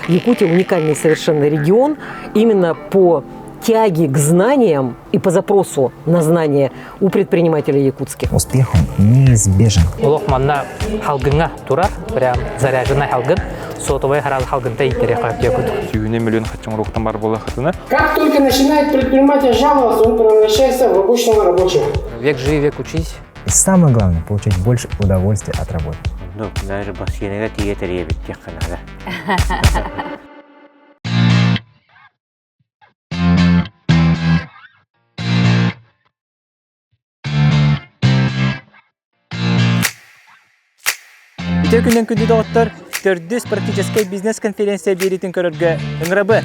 Якутия уникальный совершенно регион именно по тяге к знаниям и по запросу на знания у предпринимателей якутских. Успех он неизбежен. Олох манна халгынга турар, прям заряженный халгын, сотовый харал халгынта иттере курдук. Сүүнэ миллион хаччың руктан бар бола хатына. Как только начинает предприниматель жаловаться, он превращается в обычного рабочего. Век живи, век учись. И самое главное, получать больше удовольствия от работы. Ну, даже бассейнега тиге теребит текканада. Үтө күннэн күндү доҕоттор, төрдүс практическай бизнес-конференция биэриитин көрөргө ыҥырабы!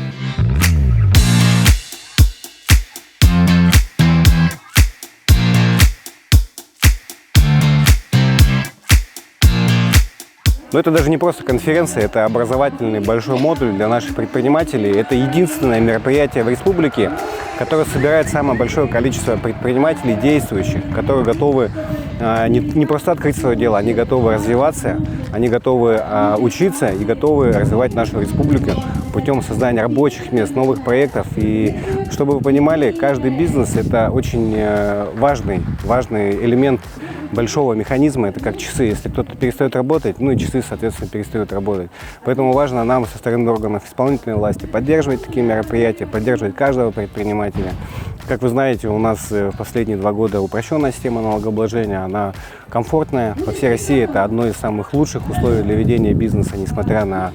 Но это даже не просто конференция, это образовательный большой модуль для наших предпринимателей. Это единственное мероприятие в республике, которое собирает самое большое количество предпринимателей действующих, которые готовы не, не просто открыть свое дело, они готовы развиваться, они готовы учиться и готовы развивать нашу республику путем создания рабочих мест, новых проектов. И чтобы вы понимали, каждый бизнес – это очень важный, важный элемент большого механизма, это как часы. Если кто-то перестает работать, ну и часы, соответственно, перестают работать. Поэтому важно нам со стороны органов исполнительной власти поддерживать такие мероприятия, поддерживать каждого предпринимателя. Как вы знаете, у нас в последние 2 года упрощенная система налогообложения, она комфортная. По всей России это одно из самых лучших условий для ведения бизнеса, несмотря на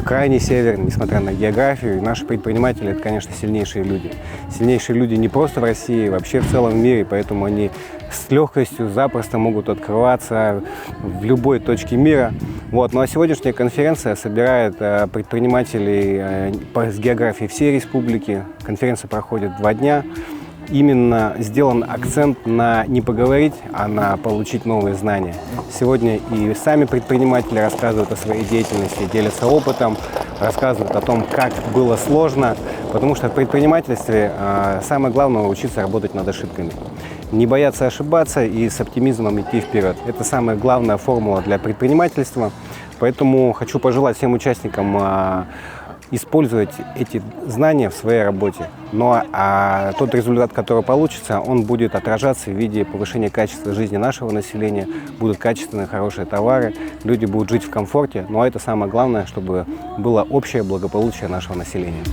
крайний север, несмотря на географию. И наши предприниматели – это, конечно, сильнейшие люди. Сильнейшие люди не просто в России, вообще в целом мире, поэтому они с легкостью запросто могут открываться в любой точке мира. Вот. Ну а сегодняшняя конференция собирает предпринимателей с географией всей республики. Конференция проходит 2 дня. Именно сделан акцент на не поговорить, а на получить новые знания. Сегодня и сами предприниматели рассказывают о своей деятельности, делятся опытом, рассказывают о том, как было сложно, потому что в предпринимательстве самое главное учиться работать над ошибками. Не бояться ошибаться и с оптимизмом идти вперед. Это самая главная формула для предпринимательства. Поэтому хочу пожелать всем участникам использовать эти знания в своей работе. Но а тот результат, который получится, он будет отражаться в виде повышения качества жизни нашего населения, будут качественные, хорошие товары, люди будут жить в комфорте. Ну а это самое главное, чтобы было общее благополучие нашего населения.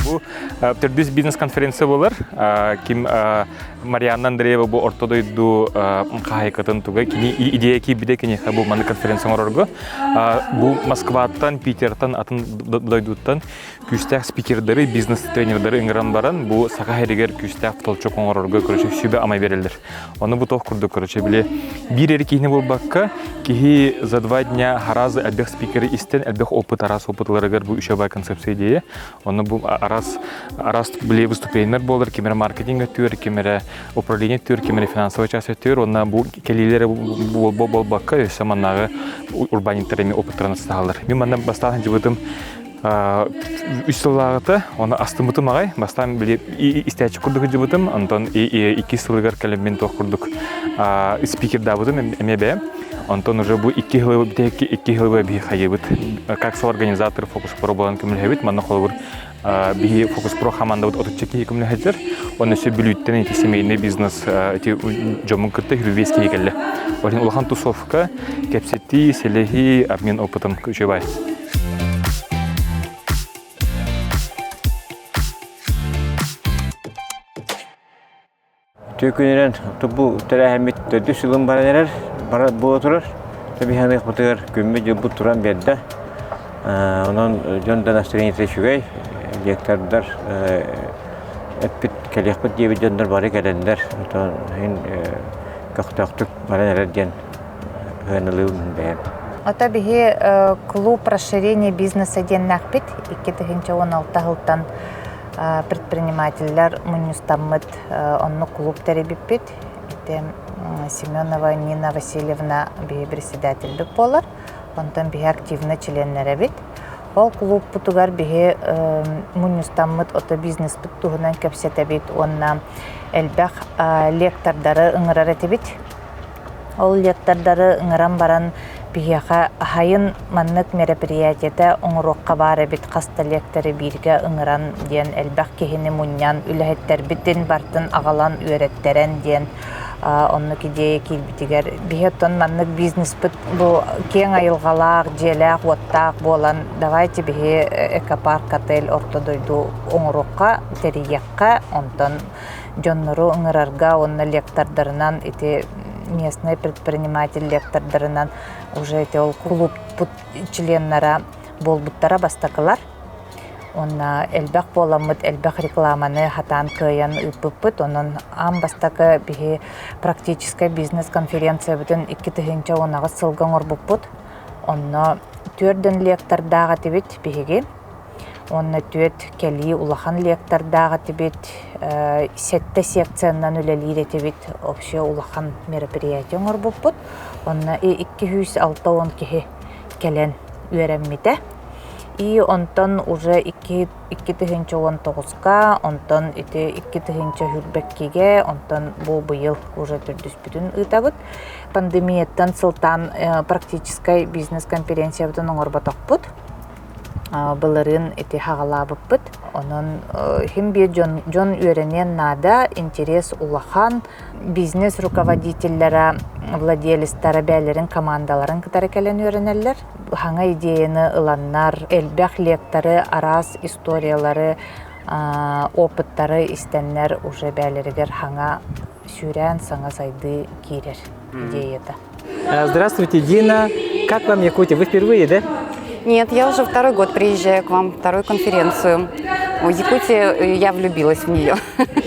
Бу төрдүс бизнес-конференция болар. Ким Марианна Андреева бу орто дойду хаһайкатын туга кини идея киирбитэ киниэхэ бу маннык конференция оҥорорго. Бу Москваттан, Питертан, атын дойдуттан күүстээх спикердары, бизнес-тренердары ыҥыран баран бу саха сиригэр күүстээх толчок оҥорорго короче сүбэ амай берэллэр. Ону бу туох курдук короче били биир эрэ киһини буолбакка киһи за 2 дня харазы элбэх спикери истэн элбэх опыт араас опытларыгар бу үчүгэй концепция идея. Онно бу арас арас били выступлениелар буолар, ким эрэ маркетинг өттүгэр, ким эрэ управление өттүгэр, ким эрэ финансовый часть өттүгэр. Онно бу кэлиилэрэ буолбакка өссө маннааҕы урбаанньыктар эмиэ опыттарын астаһаллар. Мин манна бастаан сылдьыбытым үс сыллааҕыта, оны астыммытым аҕай. Бастаан били истээччи курдук сылдьыбытым, онтон иккис сылыгар кэлэммин туох курдук спикердаабытым эмиэ бэйэм. Онтон уже бу 2 сылы бүтэһикки 2 сылы биһи хайыбыт. Как соорганизатор Фокус Про буолан көмөлөһөбүт. Манна холобур биһи Фокус Про хамаандабыт 30 киһи көмөлөһөдөр. Онно өссө Бүлүүттэн ити семейный бизнес ити дьоммун кытта 25 киһи кэллэ. Ол улахан тусовка, кэпсэтии, сэлэһии, обмен опытом үчүгэй. Түүкүнүнэн бу тэрээһиммит төрдүс сылын баран эрэр, бара буола турар. Тэбиһаныахпытыгар күммүт-дьылбыт туран биэрдэ. Онон дьон да настроениета үчүгэй, лектордар эппит кэлиэхпит диэбит дьоннор бары кэлэннэр, отон иһин көхтөөхтүк баран эрэр диэн сыаналыыбын бэйэм. Ото биһи клуб расширения бизнеса диэннээхпит 2016 сылтан предпринимателлэр мунньустаммыт оннук клуб тэрийбиппит. Ити Семенова Нина Васильевна биһи председательбит буолар. Онтон биһи активно членнэрэбит. Ол клубпутугар биһи мунньустаммыт ото бизнеспит туһунан кэпсэтэбит уонна элбэх лектордары ыҥырар этибит. Ол лектордары ыҥыран баран биһиэхэ аһайын маннык мероприятиета оҥоруохха баар эбит хас да лекторы бииргэ ыҥыран диэн элбэх киһини мунньан үлэһиттэрбитин бартын аҕалан үөрэттэрэн диэн оннук идея киирбитигэр биһи оттон маннык бизнеспыт бу киэҥ айылҕалаах дьиэлээх уоттаах буолан давайте биһи экопарк отель орто дойду оҥоруохха тэрийиэххэ онтон дьоннору ыҥырарга уонна лектордарынан ити местный предприниматель лектордарынан уже ити ол кулууппут членнара буолбуттара бастакылар. Уонна элбэх буоламмыт элбэх рекламаны хатаан кыайан ыыппыппыт. Онон аан бастакы биһи практическай бизнес-конференциябытын 2018 сылга оҥорбуппут. Онно түөрдөн лектордаах этибит биһиги. Уонна түөрт кэлии улахан лектордаах этибит, сэттэ секциянан үлэлиир этибит, вообще улахан мероприятие оҥорбуппут. Онно 260 киһи кэлэн үөрэммитэ. И онтон уже 2019-ка, онтон ити 2022-гэ, онтон бу быйыл уже төрдүспүтүн ыытабыт. Пандемияттан сылтаан практическай бизнес-конференциябытын оҥорботохпут. Былырыын ити хаҕалаабыппыт. Онон иһин биир дьон, дьон үөрэниэн наада, интерес улахан. Бизнес руководителлэрэ, владелецтара бэйэлэрин командаларын кытары кэлэн үөрэнэллэр. Хаҥа идеяны ыланнар, элбэх лекторы, араас историялары, опыттары истэннэр уже бэйэлэригэр хаҥа сүүрээн саҥа сайдыы киирэр идеята. Здравствуйте, Дина. Как вам Якутия? Вы впервые, да? Нет, я уже второй год приезжаю к вам, вторую конференцию. В Якутии я влюбилась в нее.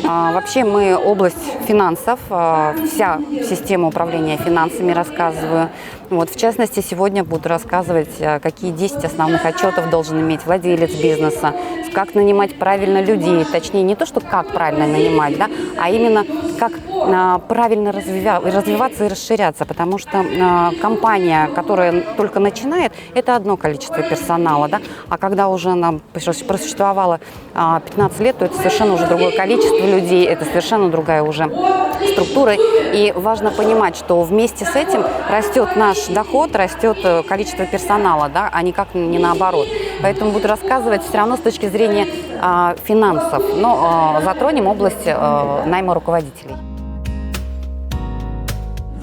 А, вообще мы область финансов, вся система управления финансами рассказываю. Вот, в частности, сегодня буду рассказывать, какие 10 основных отчетов должен иметь владелец бизнеса, как нанимать правильно людей, точнее не то, что как правильно нанимать, да, а именно как правильно развиваться и расширяться, потому что компания, которая только начинает, это одно количество персонала, да, а когда уже она просуществовала 15 лет, то это совершенно уже другое количество людей, это совершенно другая уже структура. И важно понимать, что вместе с этим растет наш доход, растет количество персонала, да, а никак не наоборот. Поэтому буду рассказывать все равно с точки зрения финансов, но затронем область найма руководителей.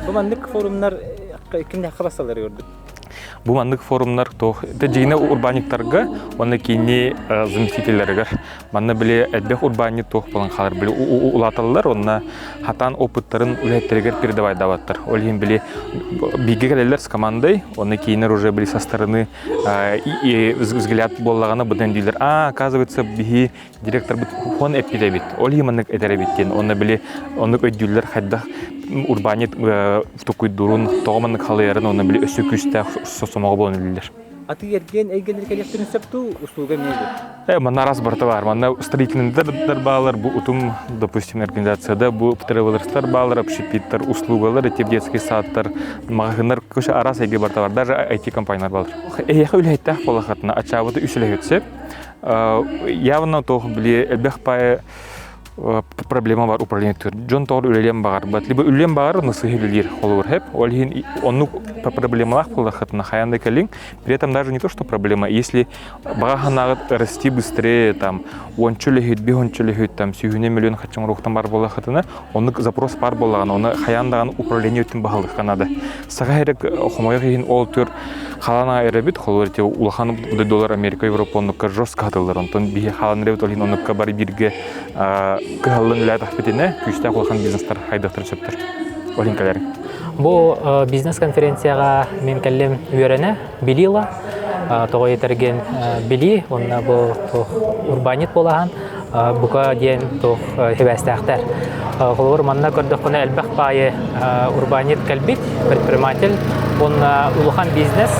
Бу маннык форумнар кимнээххэ басалары көрдүк? Бу маннык форумнар туох дьиҥинэ урбаанньыктарга уонна кини заместителлэригэр манна били элбэх урбаанньыт туох буолан хаалар били улааталлар уонна хатаан опыттарын үлэһиттэригэр передавайдаабаттар. Ол иһин били бииргэ кэлэллэр с командой, онно киинер уже били со стороны взгляд буоллаҕына быдан дииллэр а оказывается биһи директорбыт хон эппит эбит ол иһин маннык этэр эбит диэн онно били оннук өйдүүллэр хайдах урбаанньыт токуйдуурун тоҕо маннык халыйарын онно били өссө күүстээх сомоҕо буолан үлэлиир. Атыы эргиэн эйгэлэри кэлиэхтэрин сөп дуу, услуга эмиэ дуу? Манна араас барыта баар. Манна строительныйдар баалар, бу утум, допустим, организацияда, бу тревелерстар баалар, общепиттар, услугалар, эти детский садтар, маҕаһыыннар, көшө араас эйгэ барыта бар. Даже IT-компаниялар баалар. Эһиэхэ үлэһиттээх буолахатына, ачаабыты үс үлэһит сөп. Явно туох били элбэх пае проблема бар управление түр. Дьон тоҕор үлэлиэн баҕарбат. Либо үлэлиэн баҕар, но сыһы үлэлиир холобур хэп. Ол иһин оннук проблемалаах буоллаххытына хайаан да кэлиҥ. При этом даже не то, что проблема, если баҕа санааҕыт расти быстрее, там, уонча үлэһит, биһонча үлэһит, там, сүүһүнэ миллион хаччаҥ оруохтан бар буоллаххытына, оннук запрос бар буоллаҕына, оны хайаан даҕаны управление өттүн баһылыахха наада. Саха эрэ хомойох иһин ол төр халаан эрэбит, холобур ити улахан дойдулар Америка, Европа оннукка жестко хатыллар. Онтон биһи халаан эрэбит, ол иһин оннукка бары бииргэ кыһаллан үлээтахпитинэ күүстээх улахан бизнестар хайдахтарын сөптөр. Ол иһин кэлэрин. Бу бизнес-конференцияҕа мин кэллим үөрэнэ, билила, тоҕо этэргин билии, уонна бу урбаанньыт буолаһан, бука диэн туох сибээстээхтэр. Холобур, манна көрдөххүнэ элбэх баайы урбаанньыт кэлбит, предприниматель, уонна улахан бизнес,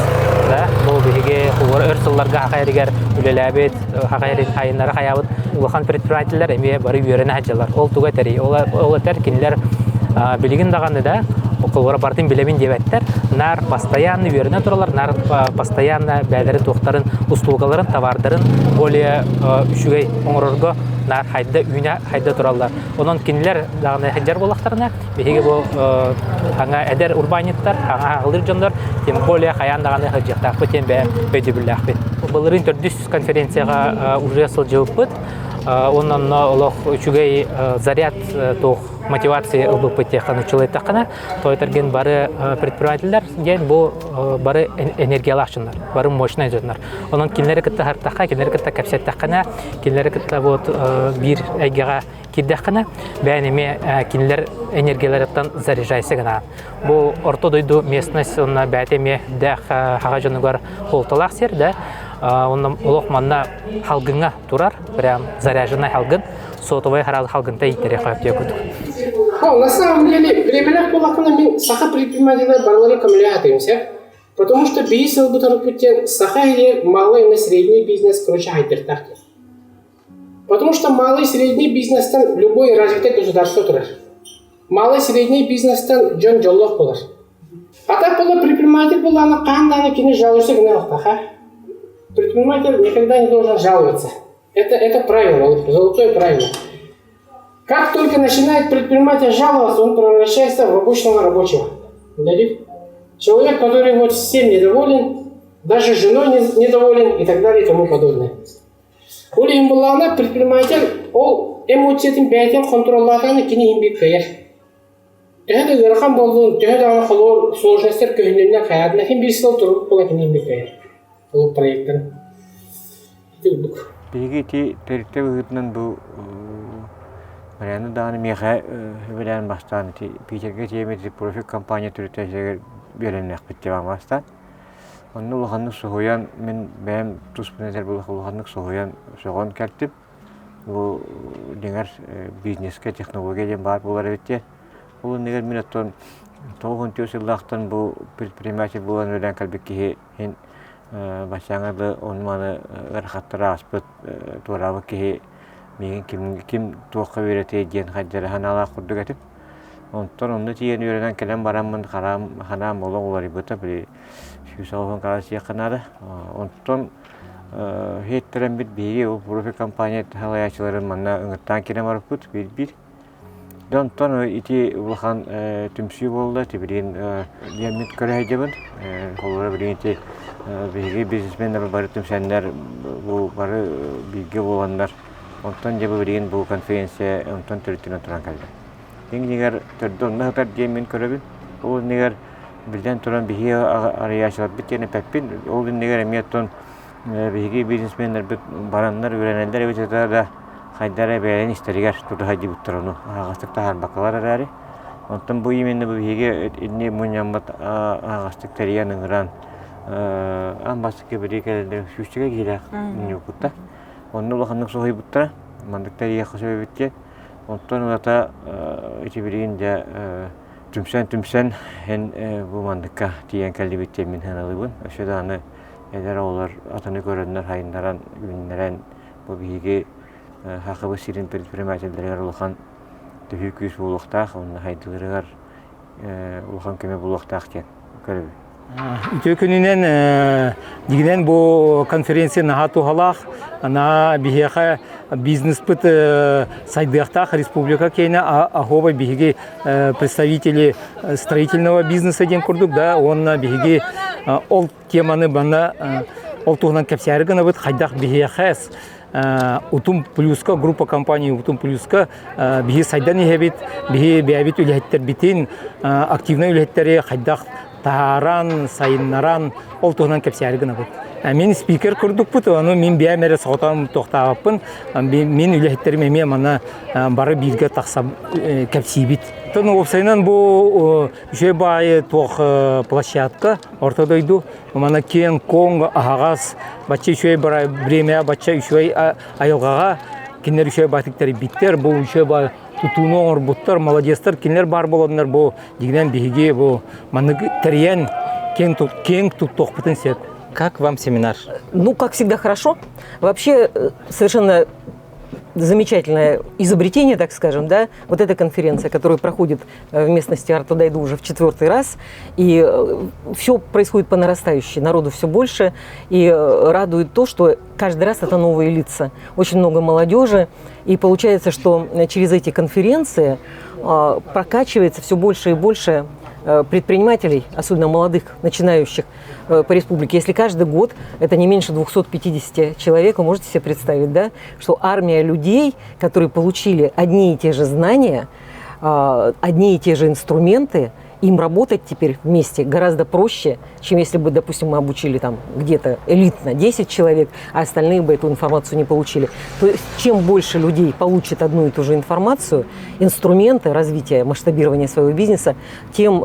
да, бу биһиги холобур өр сылларга хаха эригэр үлэлээбит, хаха эрин хайыннары хайаабыт улахан предпринимателлэр эмиэ бары үөрэнэ сылдьаллар. Ол туга этэрий? Ол, ол этэр кинилэр билигин даҕаны да Холобура барытын билэбин диэбэттэр. Наар постоянно үөрэнэ тураллар, наар постоянно бэйэлэрин туохтарын, услугаларын, товардарын более үчүгэй оҥорорго наар хайда үүнэ хайда тураллар. Онон кинилэр даҕаны сылдьар буоллахтарына, биһиги бу саҥа эдэр урбаанньыттар, саҥа аҕылыыр дьоннор, тем более хайаан даҕаны сылдьыахтаахпыт диэн бэйэм өйдөбүллээхпин. Былырыын төрдүс конференцияҕа уже сылдьыбыппыт. Уонна онно олох үчүгэй заряд туох мотивация ылбыппыт диэххэ нуччалыйтаххына, тойтаргин бары предпринимателлэр диэн бу бары энергиялаах дьоннор, бары мощный дьоннор. Онон кинилэри кытта сартахха, кинилэри кытта кэпсэттэххинэ, кинилэри кытта вот биир эйгэҕэ киирдэххинэ, бэйэн эмиэ кинилэр энергияларыттан заряжайся гына. Бу орто дойду местность онно бэйэтэ эмиэ дээх хаҕа дьонугар холталаах сир да, онно олох манна халгыҥҥа турар, прям заряженный халгын, сотовай харал халгынта ииттэриэххэ сөп курдук. На самом деле, временах буоллахпына мин саха предпринимателлэр барыларын көмөлөһө сатыым сөп. Потому что биир сылбыт диэн саха иһигэр малый и средний бизнес короче хайдыахтаах диэн. Потому что малый и средний бизнестан любой развитое государство турар. Малый и средний бизнестан дьон дьоллоох буолар. А так буолла предприниматель буоллаҕына хаһан даҕаны кини жалуйса гына охтаха. Предприниматель никогда не должен жаловаться. Это правило, золотое правило. Как только начинает предприниматель жаловаться, он превращается в обычного рабочего. Человек, который вот всем недоволен, даже женой недоволен и так далее и тому подобное. Ол иһин буоллаҕына предприниматель ол эмоциятын бэйэтин хонтуруоллаатаҕына кини иһин биир кыайар. Төһө да ыарахан буоллун, төһө даҕаны холуор сложностьтар көһүннүннэр хайаатына иһин биир сыл турбут буола кини иһин биир кыайар. Ол проекттарын. Ити курдук. Биһиги ити тэрилтэ быһыытынан бу Марианна даҕаны миэхэ үбүлээн бастаан ити Питергэ тиэмити профиль компания төрүттээччилэригэр үөрэннэхпит диэн бастаан. Онно улаханнык соһуйан, мин бэйэм туспун этэр буоллахха улаханнык соһуйан, сөҕөн кэлтим. Бу дьиҥэр бизнескэ технология диэн баар буолар эбит диэн. Ол иннигэр мин оттон 94 сыллаахтан бу предприниматель буолан үлэлээн кэлбит киһи иһин баччааҥҥа да ону-маны ыарахаттары ааспыт, туораабыт киһи миигин ким, ким туохха үөрэтиэй диэн хайдара санаалаах курдук этим. Онтон онно тиийэн үөрэнэн кэлэн бараммын хараам, ханаам олох уларыйбыта, били 180 градус диэххэ наада. Онтон иһиттэрэммит биһиги ол профи компания салайааччыларын манна ыҥыртаан киирэн барбыппыт биир-биир. Дьэ онтон ити улахан түмсүү буолла, ити билигин диэммит көрө сылдьабын. Холобура билигин ити биһиги бизнесменнэр бары түмсэннэр бу бары бииргэ буоланнар онтон дьэ бу билигин бу конференция онтон төрүттэнэн туран кэллэ. Дьиҥ-дьиҥэр төрдө онно сытар диэн мин көрөбүн. Ол иннигэр биллэн туран биһиги арыйааччыларбыт диэн эппэппин. Ол иннигэр эмиэ оттон биһиги бизнесменнэрбит бараннар үөрэнэллэр эбит этэ да хайда эрэ бэйэлэрин истэригэр тута сылдьыбыттар ону аһаҕастык таһаарбаккалар эрээри. Онтон бу именно бу биһиги инни мунньаммыт аһаҕастык тэрийэн ыҥыран аан бастакы били кэлэллэр сүүсчэкэ киһилээх мунньубуппут Онно улаханнык соһуйбуттара. Маннык тэрийиэххэ сөп эбит диэн. Онтон ылата ити билигин дьэ түмсэн-түмсэн эн бу манныкка тиийэн кэллибит диэн мин сыаналыыбын. Өссө даҕаны эдэр оҕолор атыны көрөннөр сайыннаран, үүннэрэн бу биһиги Сахабыт сирин предпринимателлэригэр улахан төһүү күүс буолуохтаах уонна сайдыыларыгар улахан көмө буолуохтаах диэн көрөбүн. Үтүө күнүнэн дигинэн бу конференция наһаа туһалаах, наһаа биһиэхэ бизнеспыт сайдыахтаах республика киэнэ ахуобай биһиги представители строительного бизнеса диэн курдук да уонна биһиги ол теманы бана ол туһунан кэпсээри гынабыт хайдах биһиэхэ Утум плюска группа компании Утум плюска биһи сайдан иһэбит биһи бэйэбит үлэһиттэрбитин активнай үлэһиттэри хайдах таһааран сайыннаран ол туһунан кэпсээри гынабыт мин спикер курдукпут ону мин бэйэм эрэ соҕотоон туохтаабаппын мин үлэһиттэрим эмиэ манна бары бииргэ тахса кэпсиибит Оттон уопсайынан бу үчүгэй баайы туох площадка орто дойду Манна киэҥ-куоҥ аһаҕас, бачча үчүгэй время, бачча үчүгэй айылҕаҕа кинилэр үчүгэй баатык тэрийбиттэр, бу үчүгэй баа тутууну оҥорбуттар, молодецтар, кинилэр баар буоланнар бу дьиҥинэн биһиги бу маннык тэрийэн киэҥ киэҥ туттуохпутун сөп. Как вам семинар? Ну, как всегда, хорошо. Вообще, совершенно замечательное изобретение, так скажем, да, вот эта конференция, которая проходит в местности Артадайду уже в четвертый раз, и все происходит по нарастающей, народу все больше, и радует то, что каждый раз это новые лица, очень много молодежи, и получается, что через эти конференции прокачивается все больше и больше предпринимателей, особенно молодых, начинающих по республике. Если каждый год это не меньше 250 человек, вы можете себе представить, да, что армия людей, которые получили одни и те же знания, одни и те же инструменты, им работать теперь вместе гораздо проще, чем если бы, допустим, мы обучили там где-то элитно 10 человек, а остальные бы эту информацию не получили. То есть чем больше людей получит одну и ту же информацию, инструменты развития, масштабирования своего бизнеса, тем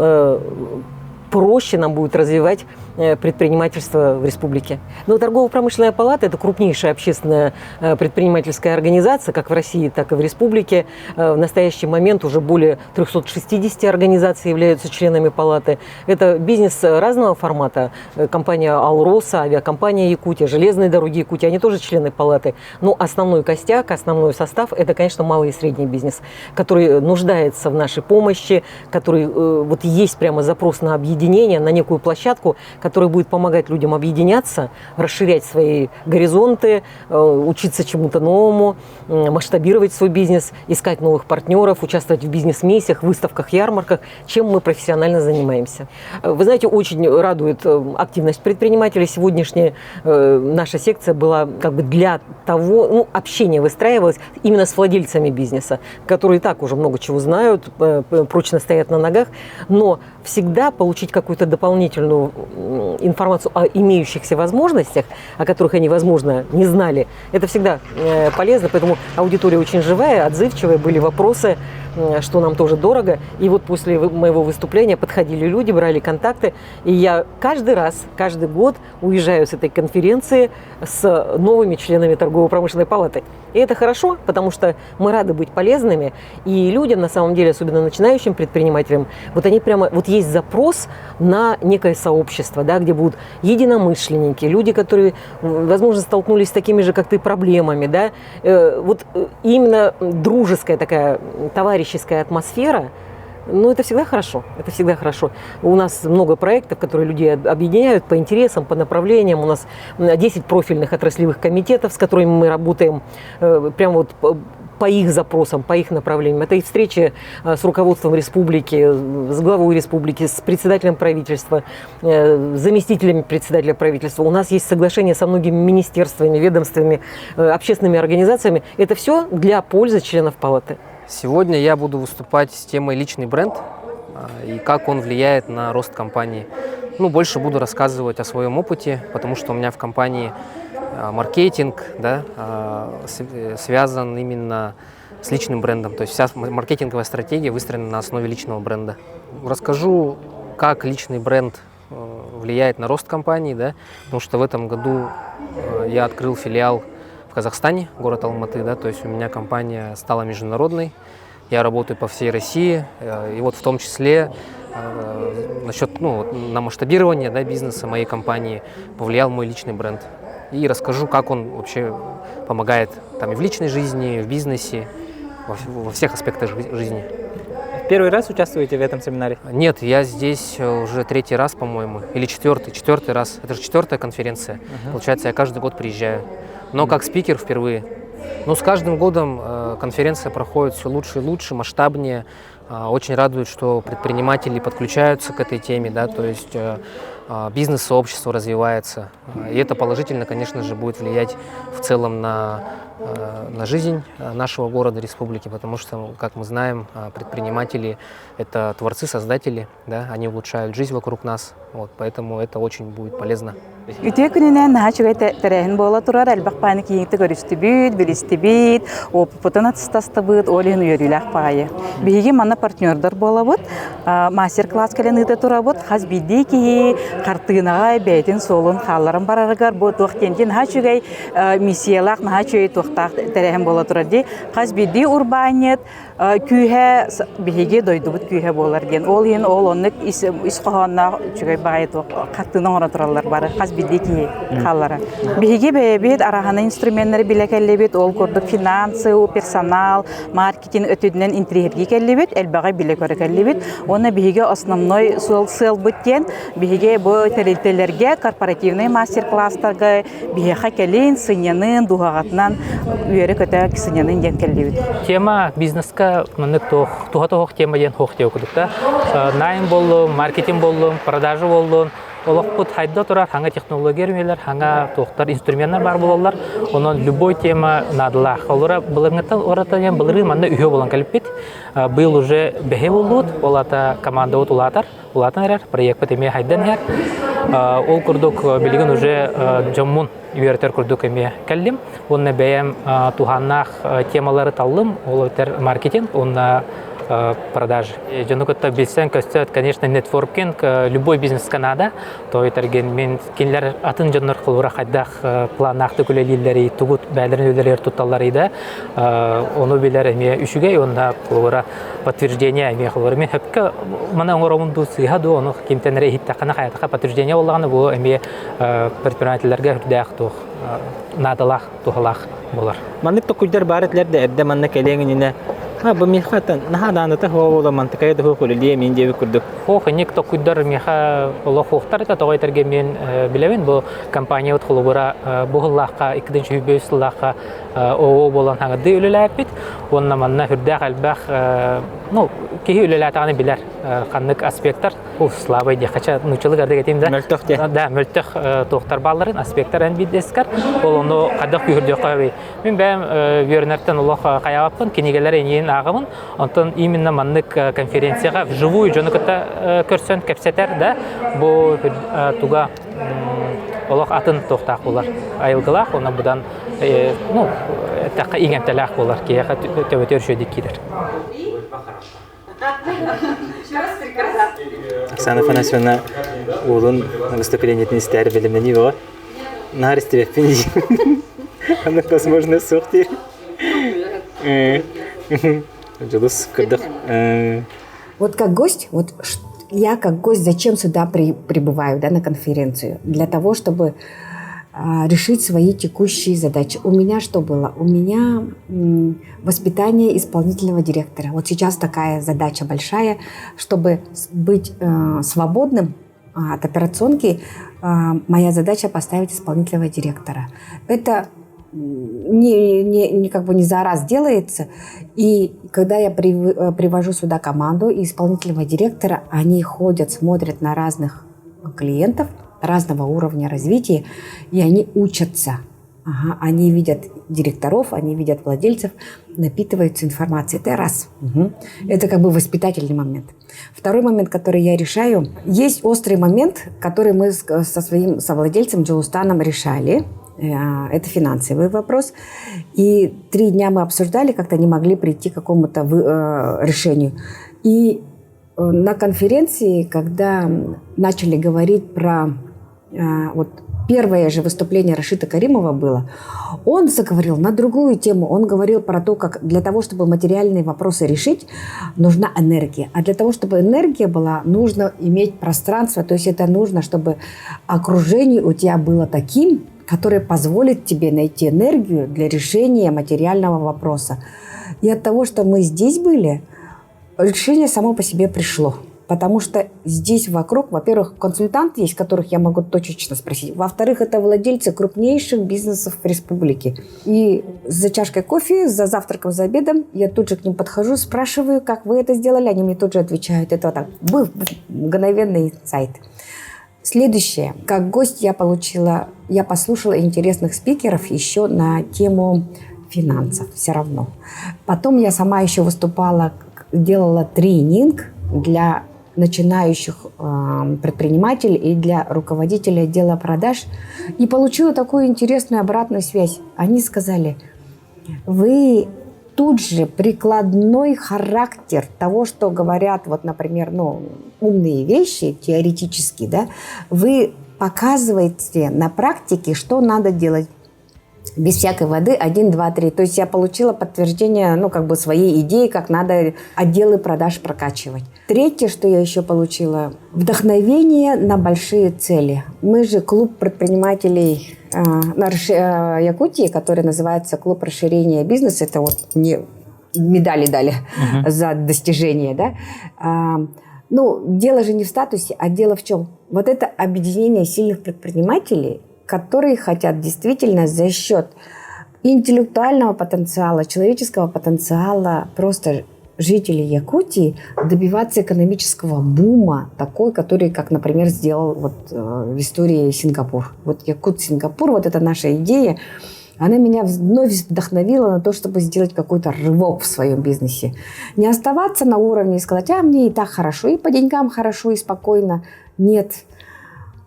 проще нам будет развивать предпринимательство в республике. Но торгово-промышленная палата – это крупнейшая общественная предпринимательская организация, как в России, так и в республике. В настоящий момент уже более 360 организаций являются членами палаты. Это бизнес разного формата. Компания «Алроса», авиакомпания «Якутия», железные дороги Якутии, они тоже члены палаты. Но основной костяк, основной состав – это, конечно, малый и средний бизнес, который нуждается в нашей помощи, который вот есть прямо запрос на объединение, на некую площадку, которая будет помогать людям объединяться, расширять свои горизонты, учиться чему-то новому, масштабировать свой бизнес, искать новых партнеров, участвовать в бизнес-миссиях, выставках, ярмарках, чем мы профессионально занимаемся. Вы знаете, очень радует активность предпринимателей. Сегодняшняя наша секция была как бы для того, ну, общение выстраивалось именно с владельцами бизнеса, которые и так уже много чего знают, прочно стоят на ногах, но всегда получить какую-то дополнительную информацию о имеющихся возможностях, о которых они, возможно, не знали, это всегда полезно, поэтому аудитория очень живая, отзывчивая, были вопросы, что нам тоже дорого. И вот после моего выступления подходили люди, брали контакты, и я каждый раз, каждый год уезжаю с этой конференции с новыми членами торгово-промышленной палаты. И это хорошо, потому что мы рады быть полезными, и людям, на самом деле, особенно начинающим предпринимателям, вот они прямо, вот есть запрос на некое сообщество, да, где будут единомышленники, люди, которые, возможно, столкнулись с такими же, как ты, проблемами, да, вот именно дружеская такая товарищеская атмосфера, ну, это всегда хорошо, это всегда хорошо. У нас много проектов, которые людей объединяют по интересам, по направлениям. У нас 10 профильных отраслевых комитетов, с которыми мы работаем прямо вот по их запросам, по их направлениям. Это и встречи с руководством республики, с главой республики, с председателем правительства, заместителями председателя правительства. У нас есть соглашение со многими министерствами, ведомствами, общественными организациями. Это все для пользы членов палаты. Сегодня я буду выступать с темой «Личный бренд» и как он влияет на рост компании. Ну, больше буду рассказывать о своем опыте, потому что у меня в компании маркетинг, да, связан именно с личным брендом. То есть вся маркетинговая стратегия выстроена на основе личного бренда. Расскажу, как личный бренд влияет на рост компании, да, потому что в этом году я открыл филиал в Казахстане, город Алматы, да, то есть у меня компания стала международной, я работаю по всей России, и вот в том числе насчет, ну, на масштабирование, да, бизнеса моей компании повлиял мой личный бренд. И расскажу, как он вообще помогает там и в личной жизни, и в бизнесе, во всех аспектах жизни. Первый раз участвуете в этом семинаре? Нет, я здесь уже третий раз, по-моему, или четвертый раз. Это же четвертая конференция. Получается, я каждый год приезжаю. Но как спикер впервые. Но с каждым годом конференция проходит все лучше и лучше, масштабнее. Очень радует, что предприниматели подключаются к этой теме, да, то есть бизнес-сообщество развивается. И это положительно, конечно же, будет влиять в целом на жизнь нашего города, республики, потому что, как мы знаем, предприниматели – это творцы, создатели, да, они улучшают жизнь вокруг нас, вот, поэтому это очень будет полезно. Үтүө күнүнэн наһаа үчүгэй тэрээһин буола турар, элбэх бааны кииҥти көрүстүбүт, билистибит, опытын атыстастыбыт, ол иһин үөрүүлээх баайы. Биһиги манна партнердар буолабыт, мастер-класс кэлэн ыыта турабыт, хас биирдии киһи хартыынаҕа бэйэтин суолун хаалларан барарыгар бу туох диэн наһаа үчүгэй миссиялаах, наһаа үчүгэй туохтаах тэрээһин буола турар дии. Хас биирдии урбаанньыт күүһэ биһиги дойдубут күүһэ буолар диэн. Ол иһин ол оннук ис, ис хоһоонноох үчүгэй баҕайы туох хартыына оҥоро тураллар бары хас биирдии киһи хааллара. Биһиги бэйэбит араһаны инструменнары билэ кэллибит, ол курдук финансы, персонал, маркетинг өттүнэн интириэһиргии кэллибит, элбэҕи билэ-көрө кэллибит. Уонна биһиги основной суол сыалбыт диэн биһиги бу тэрилтэлэргэ корпоративный мастер-класстарга биһиэхэ кэлин, сынньанын, дууһаҕытынан үөрэ-көтө сынньанын диэн кэллибит. Тема бизнеска маннык туох туһа туһах тема диэн хуох диэ курдук да. Найм боллун, маркетинг боллун, продажа боллун, олохпут хайда турар хаҥа технология өрүмэлэр, хаҥа туохтар инструменнар бар буолаллар. Онон любой тема наадалаах. Олора былырыҥҥыттан ората диэн былырыы манна үһүө болон кэлиппит. Быйыл уже бэһи боллуут, ол ата командабыт улаатар. Улаатан эрэр, проекпыт эмиэ хайдан иһэр. Ол курдук билигин уже дьоммун үөрэтэр курдук эмиэ кэллим. Уонна бэйэм туһааннаах темалары таллым. Ол этэр маркетинг уонна продажи. Дьону кытта билсэн көстөөт, конечно, нетворкинг любой бизнеска надо. То этэргин мин кинилэр атын дьоннор холура хайдах планнаахтык үлэлииллэрий, тугу бээлэрин үлэлэр тутталларый да, ону билэр эмиэ үчүгэй уонна холура подтверждение эмиэ холура мин хөпкө маны оҥоробун дуу сыыһа дуу ону кимтэн эрэ иһиттэххинэ хайатаха подтверждение буоллаҕына бу эмиэ предпринимателлэргэ үрдээх туох наадалаах туһалаах буолар. Маннык токуйдар баар этилэр да эрдэ манна кэлиэҥ иннинэ бу миэхэ наһаа даҕаныта суох буола мантыкайа да суох үлэлиэ мин диэбит курдук. Хуох инник токуйдар миэхэ олох хуохтар это тоҕо этэргэ мин билэбин бу компаниябыт холобура бу сыллаахха 2025 сыллаахха ООО буолан хаҥырдыы үлэлээппит уонна манна үрдээх элбэх ну киһи үлэлээтэҕинэ билэр ханнык аспектар слабый диэххэ ча нууччалык ардык этим да мөлтөх диэ да мөлтөх туохтар баалларын аспектар эн биирдэскэр ол ону хайдах күүһүрдүөххэ мин бэйэм үөрэнэртэн олох хайаабаппын кинигэлэр эйиин ааҕабын онтон именно маннык конференцияҕа вживую дьону кытта көрсөн кэпсэтэр да бу туга олох атын туохтаах буолар айылгылаах уонна быдан ну эттэххэ иҥэмтэлээх буолар киһиэхэ төбөтүгэр үчүгэйдик киирэр. Оксана Афанасьевна уолун выступлениетин истээри бэлэмнэнии бөҕө. Наар истибэппин диир. Оннук возможно суох диир. Дьулус кырдык. Вот как гость, вот я как гость зачем сюда прибываю, да, на конференцию? Для того, чтобы решить свои текущие задачи. У меня что было? У меня воспитание исполнительного директора. Вот сейчас такая задача большая, чтобы быть свободным от операционки, моя задача поставить исполнительного директора. Это не как бы не за раз делается. И когда я привожу сюда команду и исполнительного директора, они ходят, смотрят на разных клиентов разного уровня развития, и они учатся. Ага, они видят директоров, они видят владельцев, напитываются информацией. Это раз. Угу. Это как бы воспитательный момент. Второй момент, который я решаю. Есть острый момент, который мы со своим совладельцем Джулустаном решали. Это финансовый вопрос. И 3 дня мы обсуждали, как-то не могли прийти к какому-то решению. И на конференции, когда начали говорить про вот первое же выступление Рашита Каримова было, он заговорил на другую тему. Он говорил про то, как для того, чтобы материальные вопросы решить, нужна энергия. А для того, чтобы энергия была, нужно иметь пространство. То есть это нужно, чтобы окружение у тебя было таким, которое позволит тебе найти энергию для решения материального вопроса. И от того, что мы здесь были, решение само по себе пришло. Потому что здесь вокруг, во-первых, консультанты есть, которых я могу точечно спросить. Во-вторых, это владельцы крупнейших бизнесов в республике. И за чашкой кофе, за завтраком, за обедом я тут же к ним подхожу, спрашиваю, как вы это сделали. Они мне тут же отвечают. Это вот так, был мгновенный инсайт. Следующее. Как гость я послушала интересных спикеров еще на тему финансов все равно. Потом я сама еще выступала, делала тренинг для начинающих предпринимателей и для руководителя отдела продаж. И получила такую интересную обратную связь. Они сказали, вы тут же прикладной характер того, что говорят, вот, например, ну, умные вещи теоретически, да, вы показываете на практике, что надо делать без всякой воды, 1, 2, 3. То есть я получила подтверждение, ну, как бы своей идеи, как надо отделы продаж прокачивать. Третье, что я еще получила, вдохновение на большие цели. Мы же клуб предпринимателей Якутии, который называется клуб расширения бизнеса. Это вот мне медали дали за достижение, да. Ну, дело же не в статусе, а дело в чем? Вот это объединение сильных предпринимателей, которые хотят действительно за счет интеллектуального потенциала, человеческого потенциала просто жителей Якутии добиваться экономического бума, такой, который, как, например, сделал вот, в истории Сингапур. Вот Якут-Сингапур, вот это наша идея, она меня вновь вдохновила на то, чтобы сделать какой-то рывок в своем бизнесе. Не оставаться на уровне и сказать, а мне и так хорошо, и по деньгам хорошо, и спокойно. Нет.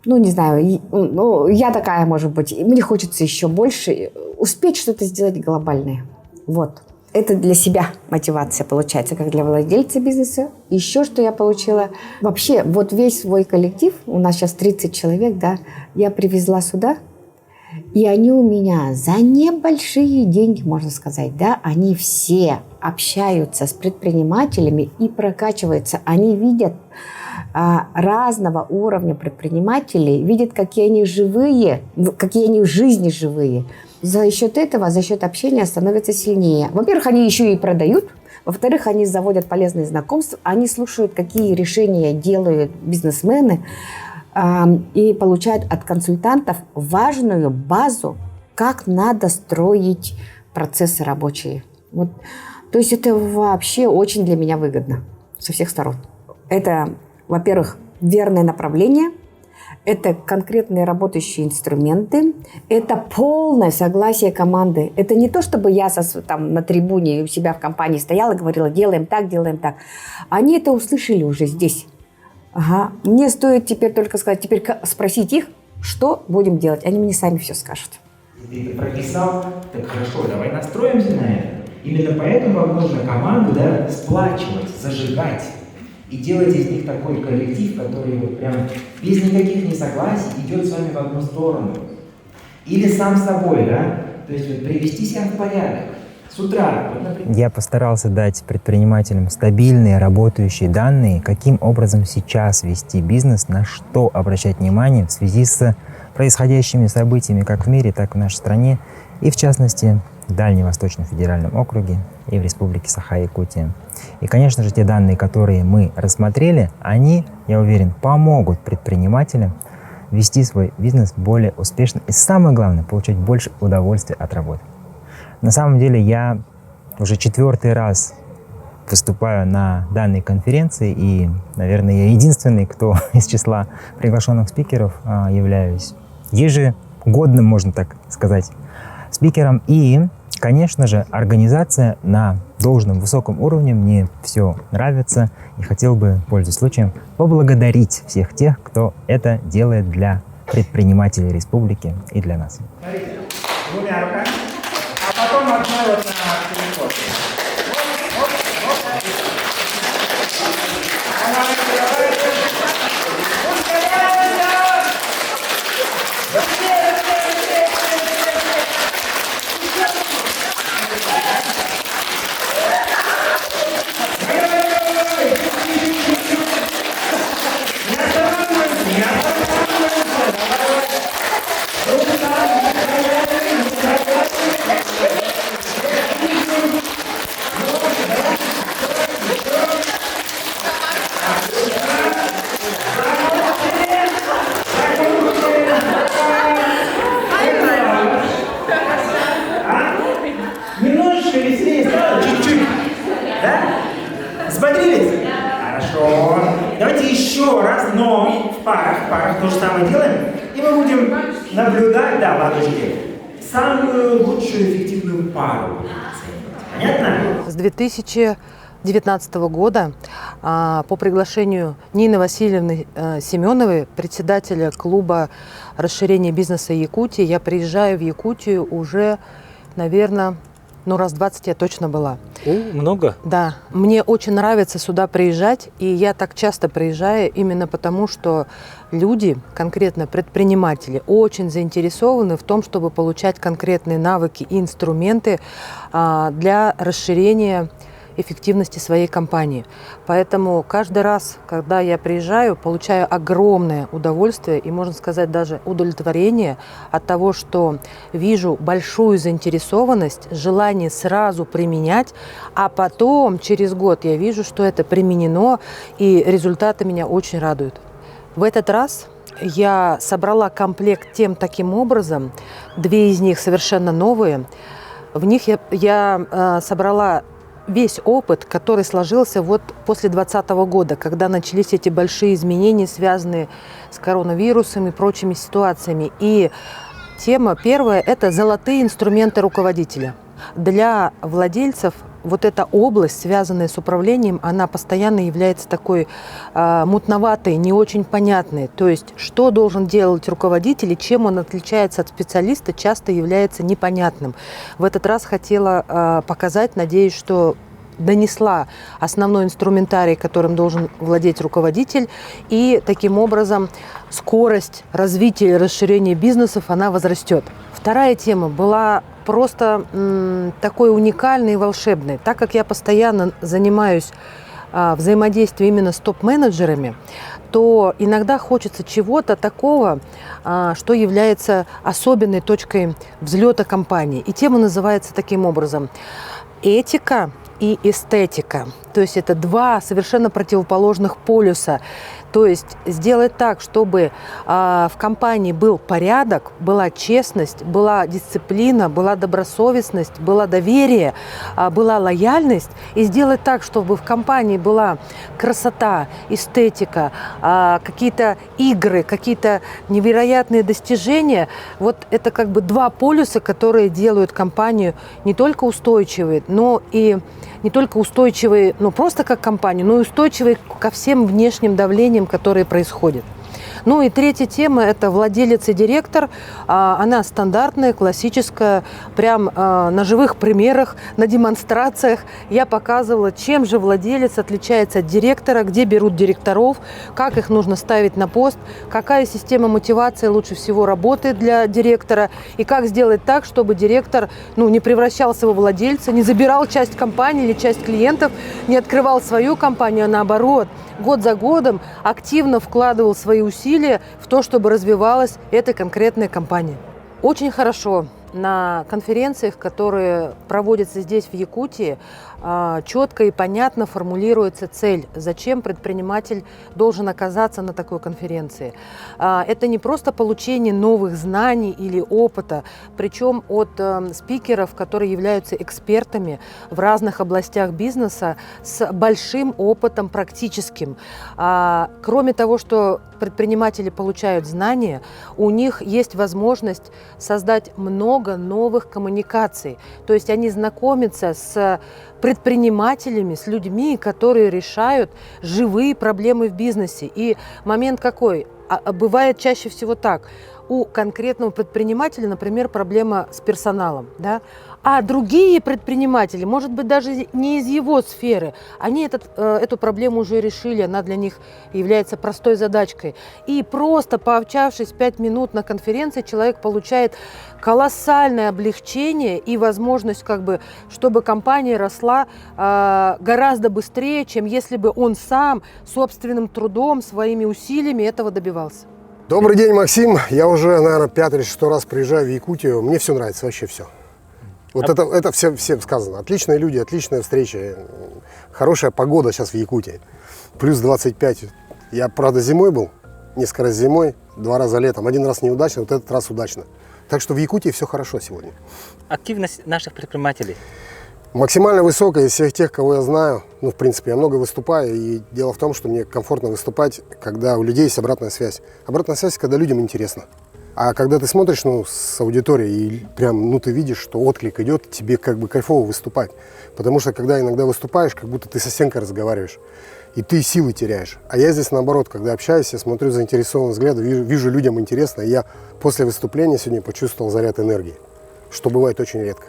Ну, не знаю, ну, я такая, может быть, мне хочется еще больше, успеть что-то сделать глобальное. Вот. Это для себя мотивация получается, как для владельца бизнеса. Еще что я получила. Вообще, вот весь свой коллектив, у нас сейчас 30 человек, да, я привезла сюда, и они у меня за небольшие деньги, можно сказать, да, они все общаются с предпринимателями и прокачиваются. Они видят разного уровня предпринимателей, видят, какие они живые, какие они в жизни живые. За счет этого, за счет общения становятся сильнее. Во-первых, они еще и продают. Во-вторых, они заводят полезные знакомства. Они слушают, какие решения делают бизнесмены, и получают от консультантов важную базу, как надо строить процессы рабочие. Вот. То есть это вообще очень для меня выгодно со всех сторон. Это, во-первых, верное направление, это конкретные работающие инструменты, это полное согласие команды. Это не то, чтобы я там, на трибуне у себя в компании стояла и говорила, делаем так, делаем так. Они это услышали уже здесь. Ага. Мне стоит теперь только сказать, теперь спросить их, что будем делать. Они мне сами все скажут. Ты это прописал, так хорошо, давай настроимся на это. Именно поэтому вам нужно команду, да, сплачивать, зажигать. И делать из них такой коллектив, который вот прям без никаких несогласий идет с вами в одну сторону. Или сам собой, да? То есть вот привести себя в порядок. С утра. Вот, например. Я постарался дать предпринимателям стабильные работающие данные, каким образом сейчас вести бизнес, на что обращать внимание в связи с происходящими событиями как в мире, так и в нашей стране, и в частности в Дальневосточном федеральном округе и в Республике Саха-Якутия. И, конечно же, те данные, которые мы рассмотрели, они, я уверен, помогут предпринимателям вести свой бизнес более успешно и, самое главное, получать больше удовольствия от работы. На самом деле, я уже 4-й раз выступаю на данной конференции, и, наверное, я единственный, кто из числа приглашенных спикеров являюсь ежегодным, можно так сказать, спикером. И, конечно же, организация на должном высоком уровне, мне все нравится, и хотел бы, пользуясь случаем, поблагодарить всех тех, кто это делает для предпринимателей республики и для нас. Смотрите, двумя руками, а потом одной вот на телефон. Оп, оп, оп. Давайте, давайте. Ускоряемся! Быстрее, быстрее, быстрее, быстрее, быстрее. Немножечко веселее стало, чуть-чуть. Да? Взбодрились? Хорошо. Давайте еще раз, но в парах то же самое делаем. И мы будем наблюдать, да, ладушки, самую лучшую эффективную пару. Понятно? С 2019 года по приглашению Нины Васильевны Семеновой, председателя клуба расширения бизнеса Якутии, я приезжаю в Якутию уже, наверное, ну, раз 20 я точно была. О, много? Да. Мне очень нравится сюда приезжать, и я так часто приезжаю именно потому, что люди, конкретно предприниматели, очень заинтересованы в том, чтобы получать конкретные навыки и инструменты для расширения эффективности своей компании. Поэтому каждый раз, когда я приезжаю, получаю огромное удовольствие и, можно сказать, даже удовлетворение от того, что вижу большую заинтересованность, желание сразу применять, а потом через год я вижу, что это применено, и результаты меня очень радуют. В этот раз я собрала комплект тем таким образом, две из них совершенно новые. В них я, я собрала весь опыт, который сложился вот после 2020 года, когда начались эти большие изменения, связанные с коронавирусом и прочими ситуациями. И тема первая – это золотые инструменты руководителя. Для владельцев вот эта область, связанная с управлением, она постоянно является такой мутноватой, не очень понятной. То есть, что должен делать руководитель и чем он отличается от специалиста, часто является непонятным. В этот раз хотела показать, надеюсь, что донесла основной инструментарий, которым должен владеть руководитель, и таким образом скорость развития и расширения бизнесов, она возрастет. Вторая тема была просто такой уникальной и волшебной. Так как я постоянно занимаюсь взаимодействием именно с топ-менеджерами, то иногда хочется чего-то такого, что является особенной точкой взлета компании. И тема называется таким образом «Этика и эстетика». То есть это два совершенно противоположных полюса. То есть сделать так, чтобы в компании был порядок, была честность, была дисциплина, была добросовестность, было доверие, была лояльность. И сделать так, чтобы в компании была красота, эстетика, какие-то игры, какие-то невероятные достижения. Вот это как бы два полюса, которые делают компанию не только устойчивой, но и не только устойчивой, ну просто как компанию, но и устойчивой ко всем внешним давлениям, которые происходят. Ну и третья тема – это владелец и директор. Она стандартная, классическая, прям на живых примерах, на демонстрациях я показывала, чем же владелец отличается от директора, где берут директоров, как их нужно ставить на пост, какая система мотивации лучше всего работает для директора и как сделать так, чтобы директор, ну, не превращался во владельца, не забирал часть компании или часть клиентов, не открывал свою компанию, а наоборот, год за годом активно вкладывал свои усилия в то, чтобы развивалась эта конкретная компания. Очень хорошо на конференциях, которые проводятся здесь, в Якутии, четко и понятно формулируется цель, зачем предприниматель должен оказаться на такой конференции. Это не просто получение новых знаний или опыта, причем от спикеров, которые являются экспертами в разных областях бизнеса с большим опытом практическим. Кроме того, что предприниматели получают знания, у них есть возможность создать много новых коммуникаций. То есть они знакомятся с предпринимателями, с людьми, которые решают живые проблемы в бизнесе. И момент какой? Бывает чаще всего так. У конкретного предпринимателя, например, проблема с персоналом, да? А другие предприниматели, может быть, даже не из его сферы, они эту проблему уже решили, она для них является простой задачкой. И просто пообщавшись 5 минут на конференции, человек получает колоссальное облегчение и возможность, чтобы компания росла гораздо быстрее, чем если бы он сам собственным трудом, своими усилиями этого добивался. Добрый день, Максим. Я уже, наверное, 5-й или 6-й раз приезжаю в Якутию. Мне все нравится, вообще все. Вот это всем сказано. Отличные люди, отличная встреча. Хорошая погода сейчас в Якутии. Плюс 25. Я, правда, зимой был. Несколько раз зимой, 2 раза летом. 1 раз неудачно, вот этот раз удачно. Так что в Якутии все хорошо сегодня. Активность наших предпринимателей? Максимально высокая из всех тех, кого я знаю. В принципе, я много выступаю, и дело в том, что мне комфортно выступать, когда у людей есть обратная связь. Обратная связь, когда людям интересно. А когда ты смотришь, с аудиторией, и прям, ты видишь, что отклик идет, тебе кайфово выступать. Потому что, когда иногда выступаешь, как будто ты со стенкой разговариваешь, и ты силы теряешь. А я здесь, наоборот, когда общаюсь, я смотрю заинтересованным взглядом, вижу, людям интересно, и я после выступления сегодня почувствовал заряд энергии, что бывает очень редко.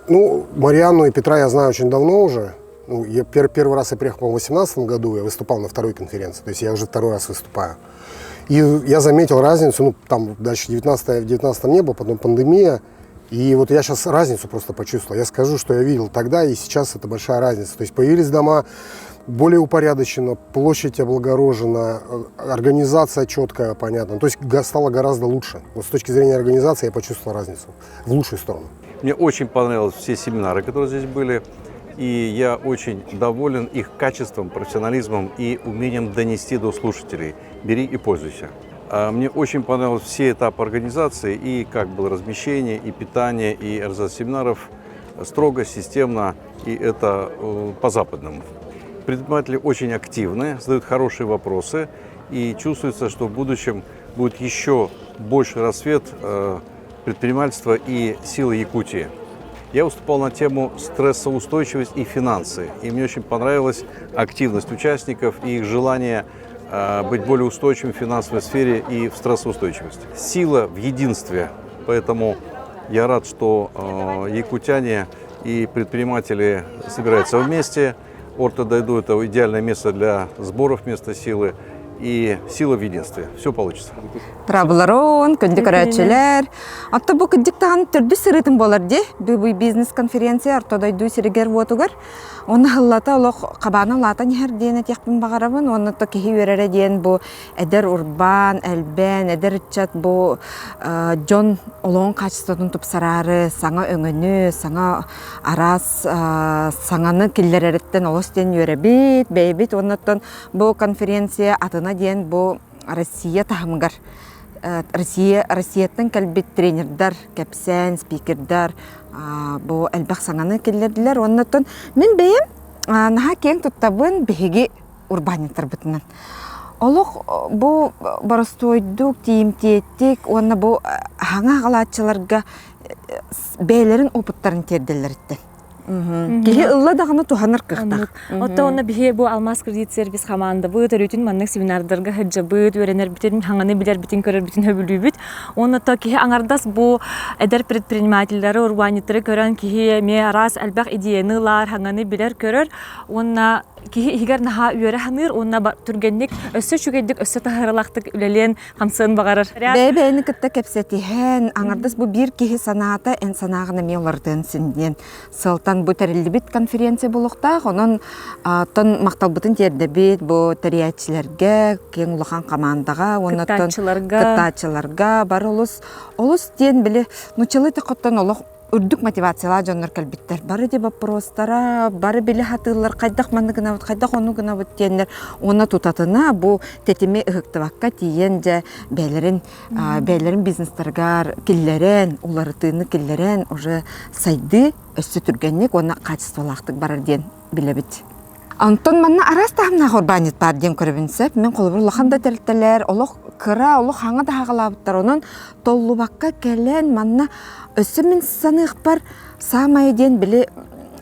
Ну, Марианну и Петра я знаю очень давно уже. Ну, я пер первый раз я приехал, по-моему, в 2018 году, я выступал на второй конференции, то есть я уже второй раз выступаю. И я заметил разницу, ну, там дальше 19 в 19 не было, потом пандемия, и вот я сейчас разницу просто почувствовал. Я скажу, что я видел тогда и сейчас это большая разница. То есть появились дома более упорядоченно, площадь облагорожена, организация четкая, понятно. То есть стало гораздо лучше. Вот с точки зрения организации я почувствовал разницу в лучшую сторону. Мне очень понравились все семинары, которые здесь были. И я очень доволен их качеством, профессионализмом и умением донести до слушателей. Бери и пользуйся. Мне очень понравились все этапы организации, и как было размещение, и питание, и организация семинаров строго, системно, и это по-западному. Предприниматели очень активны, задают хорошие вопросы, и чувствуется, что в будущем будет еще больше рассвет предпринимательства и силы Якутии. Я выступал на тему стрессоустойчивость и финансы, и мне очень понравилась активность участников и их желание быть более устойчивым в финансовой сфере и в стрессоустойчивости. Сила в единстве, поэтому я рад, что якутяне и предприниматели собираются вместе. Орто Дойду – это идеальное место для сборов, место силы. И сила в единстве. Все получится. Дорооболоруҥ, күндү көрөөччүлэр. Оттон бу кырдьык даҕаны төрдүс сырыытым буолар дии. Бу бизнес-конференция Орто дойду сиригэр-уотугар. Уонна сыллата олох хабаана улаатан иһэр диэн этиэхпин баҕарабын. Уонна то киһи үөрэрэ диэн бу эдэр урбаан, элбээн, эдэр ыччат бу дьон олоҕун хаачыстыбатын тупсараары саҥа өҥөнү, саҥа араас саҥаны киллэрэриттэн олус диэн үөрэбит, бэйэбит уонна оттон Бу конференция атына диэн бу Россия таһымыгар Россия Россияттан кэлбит тренердар, кэпсээн, спикердар бу элбэх саҥаны киллэрдилэр. Уонна оттон мин бэйэм наһаа киэҥ туттабын биһиги урбаанньыттарбытынан. Олох бу боростуойдук, тиийимтиэтик уонна бу хаҥа аҕалааччыларга бэйэлэрин опыттарын тиэрдэллэриттэн. Киһи ылла даҕаны туһанар кыахтаах. Оттон онно биһи бу Алмаз кредит сервис хамаандабыт, өрүүтүн маннык семинардарга сылдьабыт, үөрэнэрбитин, хаҥаны билэрбитин, көрөрбүтүн сөбүлүүбүт. Уонна то киһи аҥардас бу эдэр предпринимателлэри, урбаанньыттары көрөн киһи эмиэ араас элбэх идеяны ылар, хаҥаны билэр-көрөр. Уонна киһи иһигэр наһаа үөрэ саныыр уонна түргэнник, өссө үчүгэйдик, өссө таһаарыылаахтык үлэлиэн хамсыан баҕарар. Бэйэ-бэйэни кытта кэпсэтиһэн, аҥардас бу биир киһи санаата эн санааҕын эмиэ уларытыан син диэн сылтан бу тэриллибит конференция буолуохтаах. Онон тон махталбытын тиэрдэбит бу тэрийээччилэргэ, киэҥ улахан хамаандаҕа уонна кыттааччыларга кыттааччыларга бары олус олус диэн били нуччалыы тохоттон олох үрдүк мотивациялаах дьоннор кэлбиттэр. Бары де боппуруостара, бары биле хатыыллар, хайдах манны гынабыт, хайдах ону гынабыт диэннэр уонна тутатына бу тэтими ыһыктыбакка тиийэн дьэ бэйэлэрин бэйэлэрин бизнестарыгар киллэрэн, уларытыыны киллэрэн уже сайдыы өссө түргэнник уонна качестволаахтык барар диэн билэбит. Онтон манна араас таһымнаах урбаанньыт баар диэн көрөбүн сөп. Мин холобур улахан да тэрилтэлэр олох кыра, олох хаҥа да хаҕалаабыттар. Онон толлубакка кэлэн манна өссө мин саныахпар саамай диэн били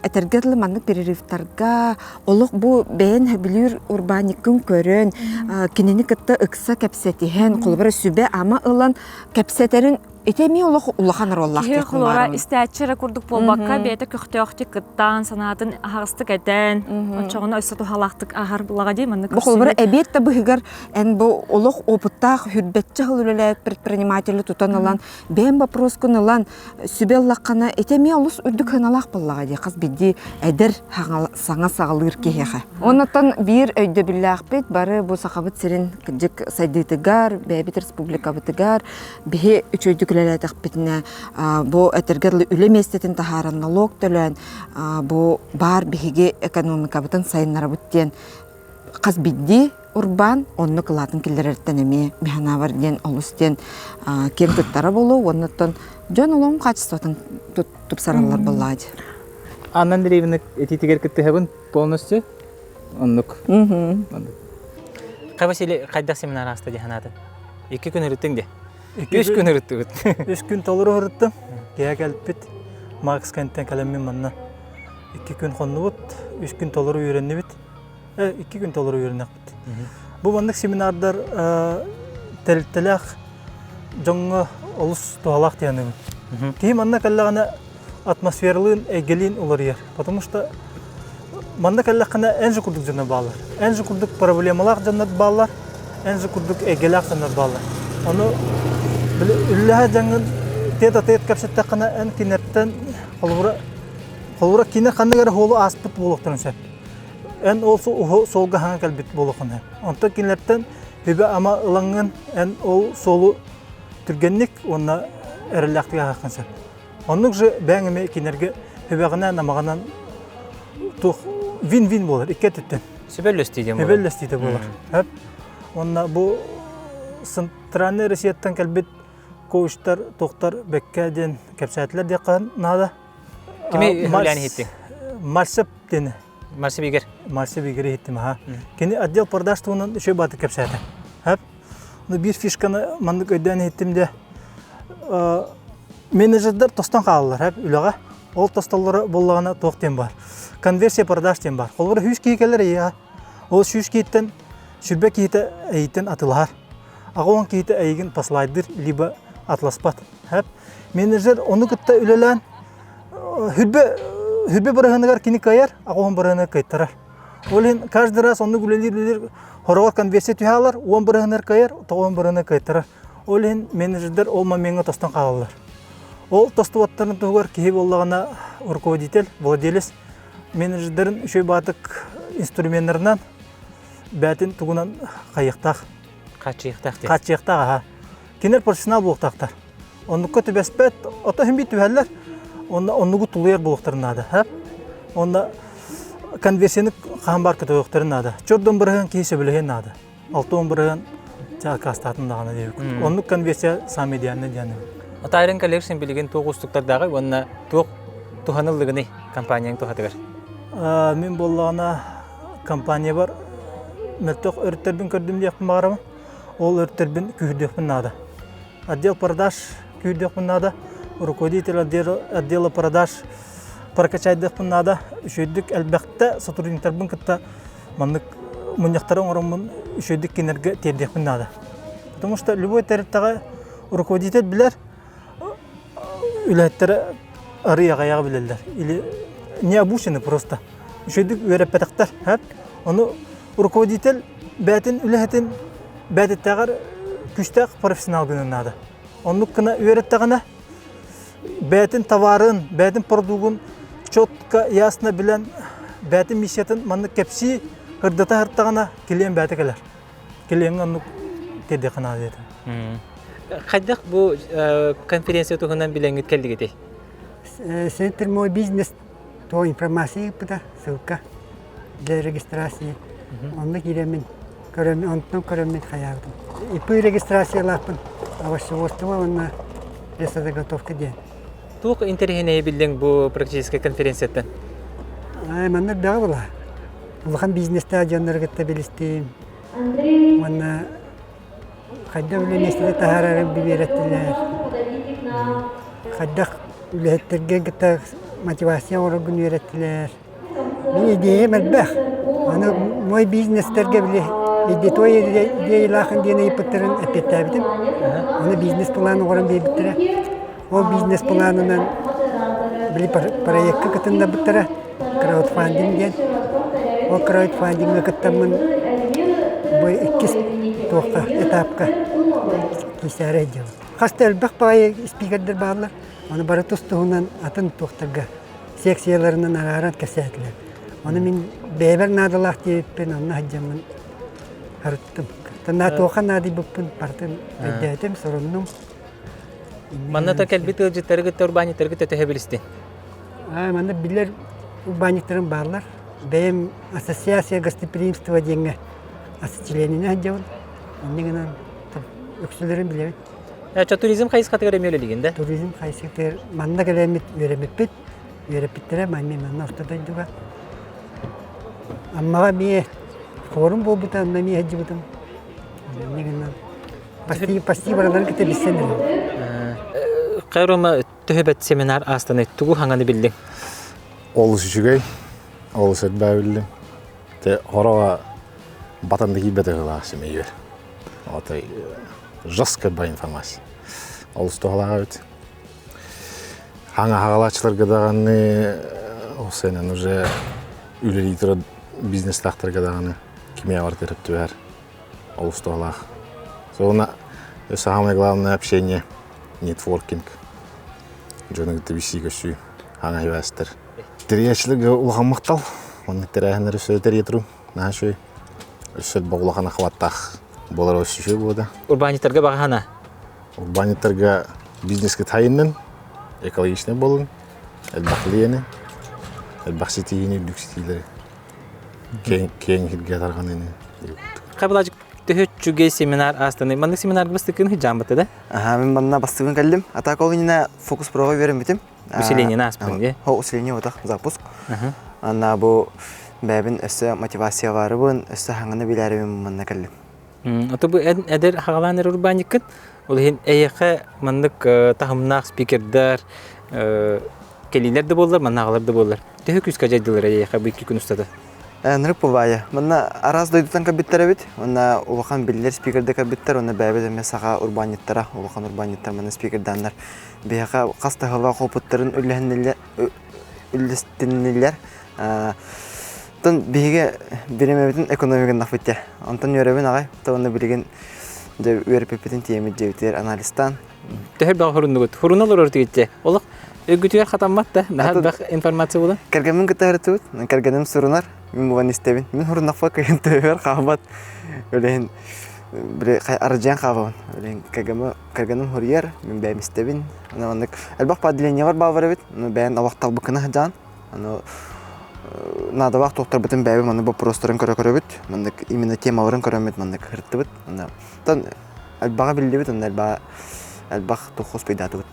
этэргэ дылы маннык перерывтарга олох бу бэйэн сөбүлүүр урбаанньыккын көрөн кинини кытта ыкса кэпсэтиһэн холобура сүбэ-ама ылан кэпсэтэрин Ити эмиэ олох улахан оруоллаах Киһи холура истээччи эрэ курдук буолбакка, бэйэтэ көхтөөхтүк кыттаан, санаатын аһаҕастык этэн, оччоҕуна өссө туһалаахтык аһар булаҕа дии маннык Бу холобура эбиэт да быһыгар эн бу олох опыттаах хүрбэтчэ сыл үлэлээбит предприниматели тутан ылан, бэйэм боппуруоскун ылан сүбэ ыллаххына, ити эмиэ олус үрдүк сыаналаах буоллаҕа дии хас биирдии эдэр саҥа саҕалыыр киһиэхэ. Оннуттан биир өйдөбүллээхпит бары бу Сахабыт сирин кырдьык сайдыытыгар, бэйэбит республикабытыгар биһи үчүгэйдик үлэлээтэхпитинэ бу этэргэ дылы үлэ миэстэтин таһааран налог төлөөн бу баар биһиги экономикабытын сайыннарабыт диэн хас биирдии урбаан онно кылаатын киллэрэриттэн эмиэ механавар диэн олус диэн киэҥ туттара буолуо уонна оттон дьон олоҕун хаачыстыбатын тупсараллар буоллаҕа дии. Анна Андреевна этиитигэр кыттыһабын полностью. Оннук. Хай Василий хайдах семинар ааста дии санаатын? Икки күн ырыттыҥ де. Үс күн ырыттыбыт. Үс күн толору ырыттым. Киһи кэлбит. Макс кэнтэн кэлэммин манна. Икки күн хоннубут, үс күн толору үөрэннибит. Икки күн толору үөрэнэхпит. Бу маннык семинардар тэрилтэлээх дьоҥҥо олус туһалаах диэн Киһи манна кэллэҕинэ. атмосфералыын, эйгэлиин уларыйар. Потому что манна кэллэххинэ эн же курдук дьоннор бааллар. Эн же курдук проблемалаах дьоннор бааллар, эн же курдук эйгэлээх дьоннор бааллар. Ону били үллэһэ дьаҥҥын тет-а-тет кэпсэттэххинэ эн кинилэртэн холобура холобура кини ханнык эрэ суолу ааспыт буолуохтарын сөп. Эн ол суолга хаҥа кэлбит буолуоххун сөп. Онтон кинилэртэн сүбэ-ама ылаҥҥын эн ол суолу түргэнник уонна эрэллээхтик ааһыаххын сөп. Оннук же бэйэҥ эмиэ кинилэргэ сүбэҕинэн-амаҕынан туох вин-вин буолар икки өттүттэн. Сүбэллэстии диэн буолар. Сүбэллэстиитэ буолар. Хөп. Уонна бу Центральный Россияттан кэлбит коучтар, туохтар бэккэ диэн кэпсээтилэр диэххэ наада. Кими үлээн иһиттиҥ? Марсеп диэни. Марсеп Игорь. Марсеп Игорь иһиттим, аха. Кини отдел продаж туһунан үчүгэй баатык кэпсээтэ. Хөп. Ну биир фишканы маннык өйдөөн иһиттим де. Менеджердер тостон хаалалар, хөп, үлэҕэ. Ол тостоллоро буоллаҕына туох диэн бар. Конверсия продаж диэн бар. Холобура 100 киһи кэлэр эйиэхэ. Ол 100 киһиттэн сүрбэ киһитэ эйиттэн атылаһар. Аҕа киһитэ эйигин послайдыр, либо атласпат. Хөп. Менеджер ону кытта үлэлээн Хүрбэ хүрбэ бырыһыныгар кини кыайар, аҕа уон бырыһыныгар кыайтарар. Ол иһин каждый раз оннук үлэлиир-үлэлиир хороҕор конверсия түһэ алар, уон бырыһыныгар кыайар, тоҕо уон бырыһыныгар кыайтарар. Ол иһин менеджердэр ол момеҥҥа тостон хаалаллар. Ол тостубаттарын туһугар киһи буоллаҕына руководитель, владелец менеджердэрин үчүгэй баатык инструменнарынан бээтин тугунан хайыахтаах. Хааччыйыахтаах. Хааччыйыахтаах аха. Кинилэр профессионал буолуохтаахтар. Оннукка түбэспэт, ото иһин биир түһэллэр, онно оннугу тулуйар буолуохтарын наада. Онно конверсияны хаһан баар көтөҕүөхтэрин наада. Чордон бырыһыан киһи сөбүлэһиэн наада. 60 бырыһыан аккаастаатын даҕаны диэбит. Оннук конверсия самый идеальный диэн. Атайрын коллекшн билигин туох уустуктардааҕый уонна туох туһаныллыгыный компанияң туһатыгар? Мин буоллаҕына компаниябар мөлтөх өрүттэрбин көрдүм диэхпин баҕарабын. Ол өрүттэрбин күүһүрдүөхпүн наада. Отдел продаж күүрдүөхпүн наада. Руководитель отдела продаж прокачайдыахпын наада. Үчүгэйдик элбэхтэ сотрудниктарбын кытта маннык мунньахтары оҥороммун үчүгэйдик кинилэргэ тиэрдиэхпин наада. Потому что любой тэрилтэҕэ руководитель билэр, үлэһиттэрэ арый аҕыйаҕы билэллэр. Или не обучены просто. Үчүгэйдик үөрэппэтэхтэр. Ону руководитель бэйэтин үлэһитин бэйэтиттээҕэр күүстээх профессионал гынан наада. Оннук гына үөрэттэҕинэ бэйэтин товарын, бэйэтин продугун четко, ясно билэн бэйэтин миссиятын маннык кэпсии, ырдата сыртаҕына клиент бэйэтэ кэлэр. Клиеҥҥэ оннук тиэрдиэххэ наада диэтим. Хайдах бу конференция туһунан билэҥҥит кэллигитий? Центр мой бизнес то информация ыыппыта, ссылка для регистрации. Онно киирэммин көрөммүн, онтон көрөммүн хайаабытым. ИП регистрациялаахпын, овощеводство уонна лесозаготовка диэн. Туох интэриэһинэйи биллиҥ бу практическай конференцияттан? Манна элбэҕи була. Улахан бизнестээх дьоннору кытта билистим. Уонна хайдах үлэ миэстэтэ таһаарарын биэрэттилэр. Хайдах үлэһиттэргэ кытта мотивация оҥороргун үөрэттилэр. Мин идеям элбэх. Аны мой бизнестэргэ били идетой идеялаахын диэн ыйыппыттарын эппиэттээбитим. Аны бизнес-план оҥорон биэрбиттэрэ. Ол бизнес-планынан били проекка кытыннарбыттара краудфандинг диэн. Ол краудфандиҥҥа кыттаммын бу иккис туохха этапка киисээрэй диэн. Хас да элбэх баҕайы спикердэр бааллар. Аны бары тус-туһунан атын туохтарга секцияларынан арааран кэпсээтилэр. Ону мин бэйэбэр наадалаах диэбиппин онно сылдьаммын арыттым. Туохха наадыйбыппын барытын өйдөөтүм, соруннум. Манна та кэлбит ыалдьыттары кытта урбаанньыттары кытта төһө билистиҥ? Манна билэр урбаанньыттарым бааллар. Бэйэм ассоциация гостеприимства диэҥҥэ чилиэнинэн сылдьабын. Инньэ гынан үксүлэрин билэбин. Ча туризм хайысхатыгар эмиэ үлэлиигин да? Туризм хайысхатыгар манна кэлэммит үөрэммиппит. Үөрэппиттэрэ манна манна орто дойдуга. Аммаҕа эмиэ форум буолбута, онно эмиэ сылдьыбытым. Инньэ гынан почти почти барыларын кытта билсэн эрэбин. Хайрома төһөбөт семинар аастаны тугу хаҥаны биллиҥ? Олус үчүгэй, олус элбэҕи биллим. Те хороҕо батан да киирбэтэ ыһылаах семейгэр. Отой жестко ба информация. Олус туһалаах эбит. Хаҥа хаҕалааччыларга даҕаны ол сэнэн уже үлэлии турар бизнестаахтарга даҕаны кимиэхэ барыта сөп түбэһэр олус туһалаах. Сонно самое главное общение, нетворкинг. Дьону кытта билсии көрсүү хаҥа хибээстэр. Тэрийээччилэргэ улахан махтал. Маннык тэрээһиннэри өссө тэрийэ турун. Наһаа үчүгэй. Өссө улахан охваттаах буолар өссө үчүгэй буолуо. Урбаанньыттарга баҕа Урбаанньыттарга бизнескэ тайыннын, экологичный буолун, элбэх клиени, элбэх ситиһиини, үрдүк ситиилэри киэҥ киэҥ иһиргэ тарҕаныыны. Хабылаажык төһө үчүгэй семинар аастаны. Маннык семинарга бастакын хыдьааммыта да? Аха, мен манна бастыгын кэллим. Атак ол иннинэ фокус проға үөрэммитим. Усиление ааспын, де? Хо, усиление отах, запуск. Анна бу бэбин өссө мотивация барыбын, өссө хаңаны билэрибин манна кэллим. Ото бу эдэр хагалаан эрэр урбаанньыккын, ол иһин эйиэхэ маннык таһымнаах спикердэр кэлиилэр да буоллар, маннааҕылар да буоллар. Төһө күүскэ дьайдылар эйиэхэ бу икки күн устата? Нырык бывая. Манна араас дойдутан кэлбиттэр эбит. Онна улахан биллэр спикердэ кэлбиттэр. Онна бэйэбит эмиэ саха урбаанньыттара, улахан урбаанньыттар манна спикердааннар. Биһиэхэ хас да сыллаах опыттарын үллэстиннилэр. Оттон биһиги бириэмэбитин экономиканнахпыт дьэ. Онтон үөрэбин аҕай. Онно билигин дьэ үөрэппиппитин тиэмит дьиэбитигэр анализтаан. Төһө элбэх хуруннугут? Хуруна олорор тигитте. Олох өйгүтүгэр хатаммат да, наһаа элбэх информация буолан. Кэргэммин кытта ырытыбыт. Кэргэним сурунар. Мин буган истэбин. Мин хуруннахпа кыйын төбөр хаалбат. Үлэһин били арыдьыан хаалабын. Үлэһин кэргэмэ кэргэним хуруйар, мин бэйэм истэбин. Аны маннык элбэх поделениелар бааллар эбит. Ну бэйэн олохтолбуккуна сылдьаҕын. Аны наадалаах туохтарбытын бэйэбит маннык боппуруостарын көрө-көрөбүт. Маннык именно темаларын көрөммүт маннык ырыттыбыт. Аны оттон элбэҕи биллибит, онно элбэх элбэх туох успейдаатыбыт.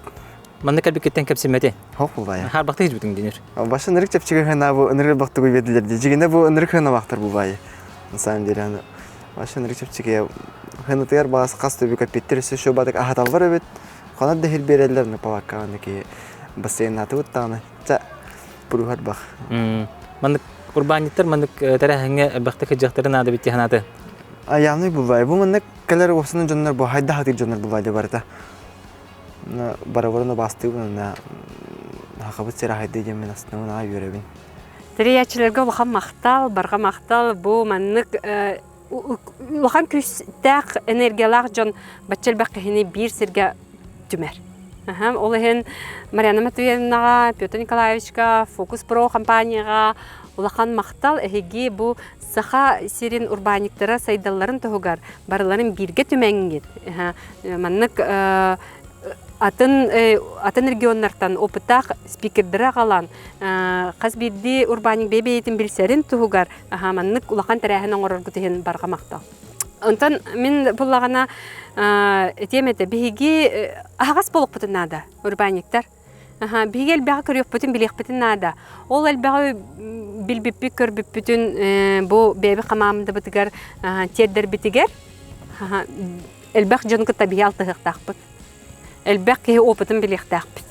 Маннык кэлбиккиттэн кэпсэммэти. Хоп бывает. Харбахта хижбитиң динер. Башы ынырык чэпчэки хына бу ынырык бактыгы бердилер ди. Жигине бу ынырык хына бактар бывает. На самом деле аны башы ынырык чэпчэки хынытыгар баас хас төбү кэппиттер өссө шо батык ахаталлар эбит. Хонор да хир береллер на палакка аны ки бассейннатыбыт даҕаны. Ча пуруһар бах. Маннык урбаанньыттар маннык тэрээһиҥҥэ элбэхтик сылдьыахтарын наада бит санааты. Аянный бывает. Бу маннык кэлэр уопсанан дьоннор бу хайда хатыр дьоннор бывает барыта. Барабарын убаастыыбын уонна хахабыт сирэ хайды диэммин астынабын аҕай үөрэбин. Тэрийээччилэргэ улахан махтал, барҕа махтал. Бу маннык улахан күүстээх, энергиялаах дьон бачча элбэх киһини биир сиргэ түмэр. Ол иһин Марьяна Матвеевнаҕа, Петр Николаевичка, Фокус Про компанияҕа улахан махтал. Эһиги бу Саха сирин урбаанньыктара сайдалларын туһугар барыларын бииргэ түмэҥҥит. Маннык атын атын регионнартан опыттаах спикердары аҕалан хас биирдии урбаанньык бэйэ-бэйэтин билсэрин туһугар маннык улахан тэрээһин оҥороргут иһин барҕа махтал. Онтон мин буллаҕына этиэм этэ биһиги аһаҕас буолуохпутун наада урбаанньыктар. Биһиги элбэҕи көрүөхпүтүн, билиэхпитин наада. Ол элбэҕи билбиппит, көрбүппүтүн бу бэйэбит хамаандабытыгар тиэрдэрбитигэр элбэх дьону кытта биһи алтыһыахтаахпыт. Элбэх киһи опытын билиэхтээхпит.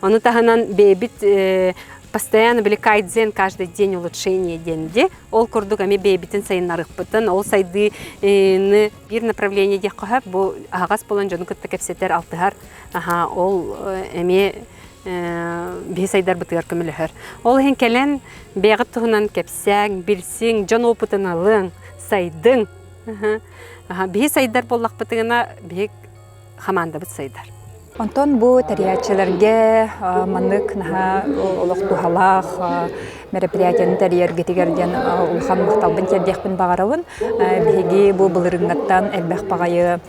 Ону таһынан бэйэбит постоянно били кайдзен каждый день улучшение диэн ди. Ол курдук эмиэ бэйэбитин сайыннарыахпытын, ол сайдыыны биир направление диэххэ сөп. Бу аһаҕас буолан дьону кытта кэпсэтэр, алтыһар Аха, ол эмиэ биһи сайдарбытыгар көмөлөһөр. Ол иһин кэлэн бэйэҕит туһунан кэпсээҥ, билсиҥ, дьон опытын ылыҥ, сайдыҥ. Биһи сайдар буоллахпытына, биһи хамаандабыт сайдар. Онтон бу тэрийээччилэргэ маннык наһаа олох туһалаах мероприятиены тэрийэргитигэр диэн улахан махталбын тиэрдиэхпин баҕарабын. Биһиги бу былырыыҥҥаттан элбэх баҕайы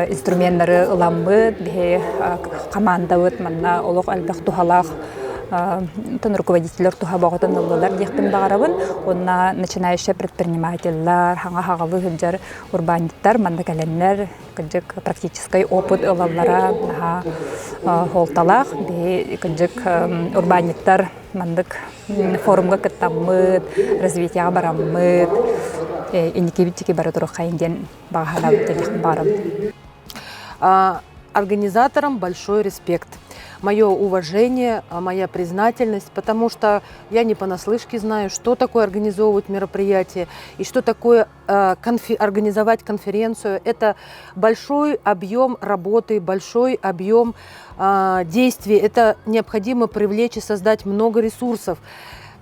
инструменнары ыламмыт, биһи хамаандабыт манна олох элбэх туһалаах тон руководителлэр туһа боҕотун ыллылар диэхпин баҕарабын. Уонна начинающие предпринимателлэр, хаҥа хаҕалыы сылдьар урбаанньыттар манна кэлэннэр кырдьык практическай опыт ылаллара наһаа суолталаах. Биһи кырдьык урбаанньыттар маннык форумга кыттаммыт, развитиеҕа бараммыт, инникибит диэки бара туруоххайын диэн баҕа санаабыт диэхпин баҕарабын. Организаторам большой респект. Мое уважение, моя признательность, потому что я не понаслышке знаю, что такое организовывать мероприятие и что такое конфе организовать конференцию. Это большой объем работы, большой объем действий. Это необходимо привлечь и создать много ресурсов.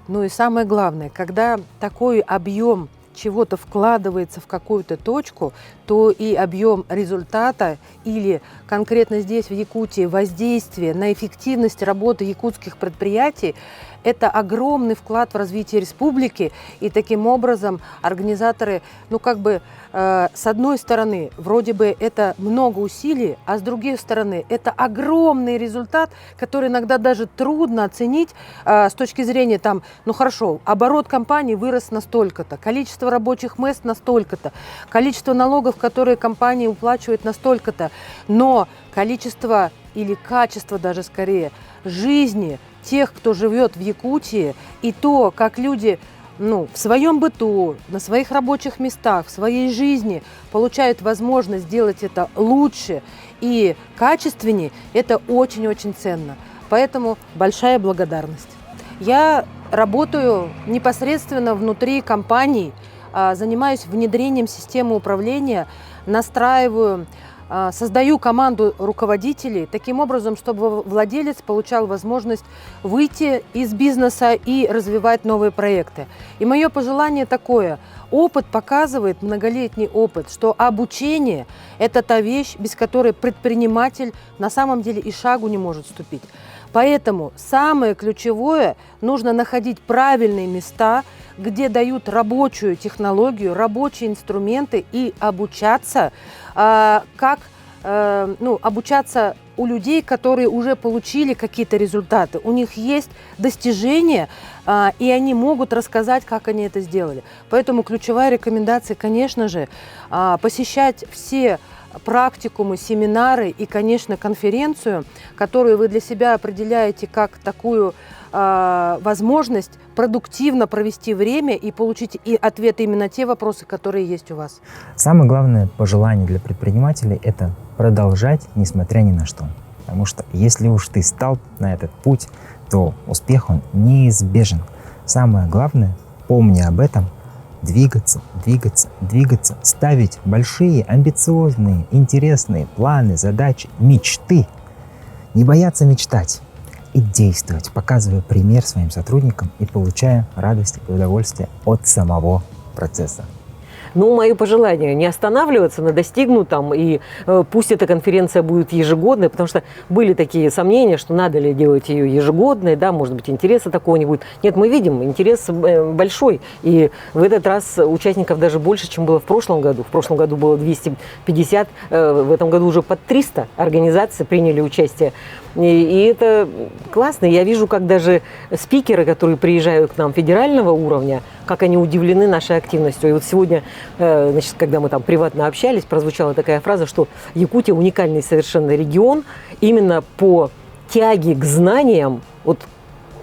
Ну и самое главное, когда такой объем чего-то вкладывается в какую-то точку, то и объем результата или конкретно здесь, в Якутии, воздействие на эффективность работы якутских предприятий – это огромный вклад в развитие республики. И таким образом организаторы, ну как бы, с одной стороны, вроде бы это много усилий, а с другой стороны, это огромный результат, который иногда даже трудно оценить с точки зрения там, ну хорошо, оборот компании вырос на столько-то, количество рабочих мест на столько-то, количество налогов, которые компании уплачивают на столько-то, но количество или качество даже скорее жизни тех, кто живет в Якутии, и то, как люди ну, в своем быту, на своих рабочих местах, в своей жизни получают возможность сделать это лучше и качественнее, это очень-очень ценно. Поэтому большая благодарность. Я работаю непосредственно внутри компаний, занимаюсь внедрением системы управления, настраиваю, создаю команду руководителей таким образом, чтобы владелец получал возможность выйти из бизнеса и развивать новые проекты. И мое пожелание такое. Опыт показывает, многолетний опыт, что обучение – это та вещь, без которой предприниматель на самом деле и шагу не может ступить. Поэтому самое ключевое – нужно находить правильные места, где дают рабочую технологию, рабочие инструменты и обучаться, как ну, обучаться у людей, которые уже получили какие-то результаты. У них есть достижения, и они могут рассказать, как они это сделали. Поэтому ключевая рекомендация, конечно же, посещать все практикумы, семинары и, конечно, конференцию, которую вы для себя определяете как такую возможность продуктивно провести время и получить и ответы именно на те вопросы, которые есть у вас. Самое главное пожелание для предпринимателей – это продолжать, несмотря ни на что. Потому что если уж ты стал на этот путь, то успех он неизбежен. Самое главное, помни об этом, двигаться, двигаться, двигаться, ставить большие, амбициозные, интересные планы, задачи, мечты. Не бояться мечтать и действовать, показывая пример своим сотрудникам и получая радость и удовольствие от самого процесса. Ну, мое пожелание не останавливаться на достигнутом, и пусть эта конференция будет ежегодной, потому что были такие сомнения, что надо ли делать ее ежегодной, да, может быть, интереса такого не будет. Нет, мы видим, интерес большой, и в этот раз участников даже больше, чем было в прошлом году. В прошлом году было 250, в этом году уже под 300 организаций приняли участие. И это классно. Я вижу, как даже спикеры, которые приезжают к нам федерального уровня, как они удивлены нашей активностью. И вот сегодня, значит, когда мы там приватно общались, прозвучала такая фраза, что Якутия уникальный совершенно регион именно по тяге к знаниям, вот,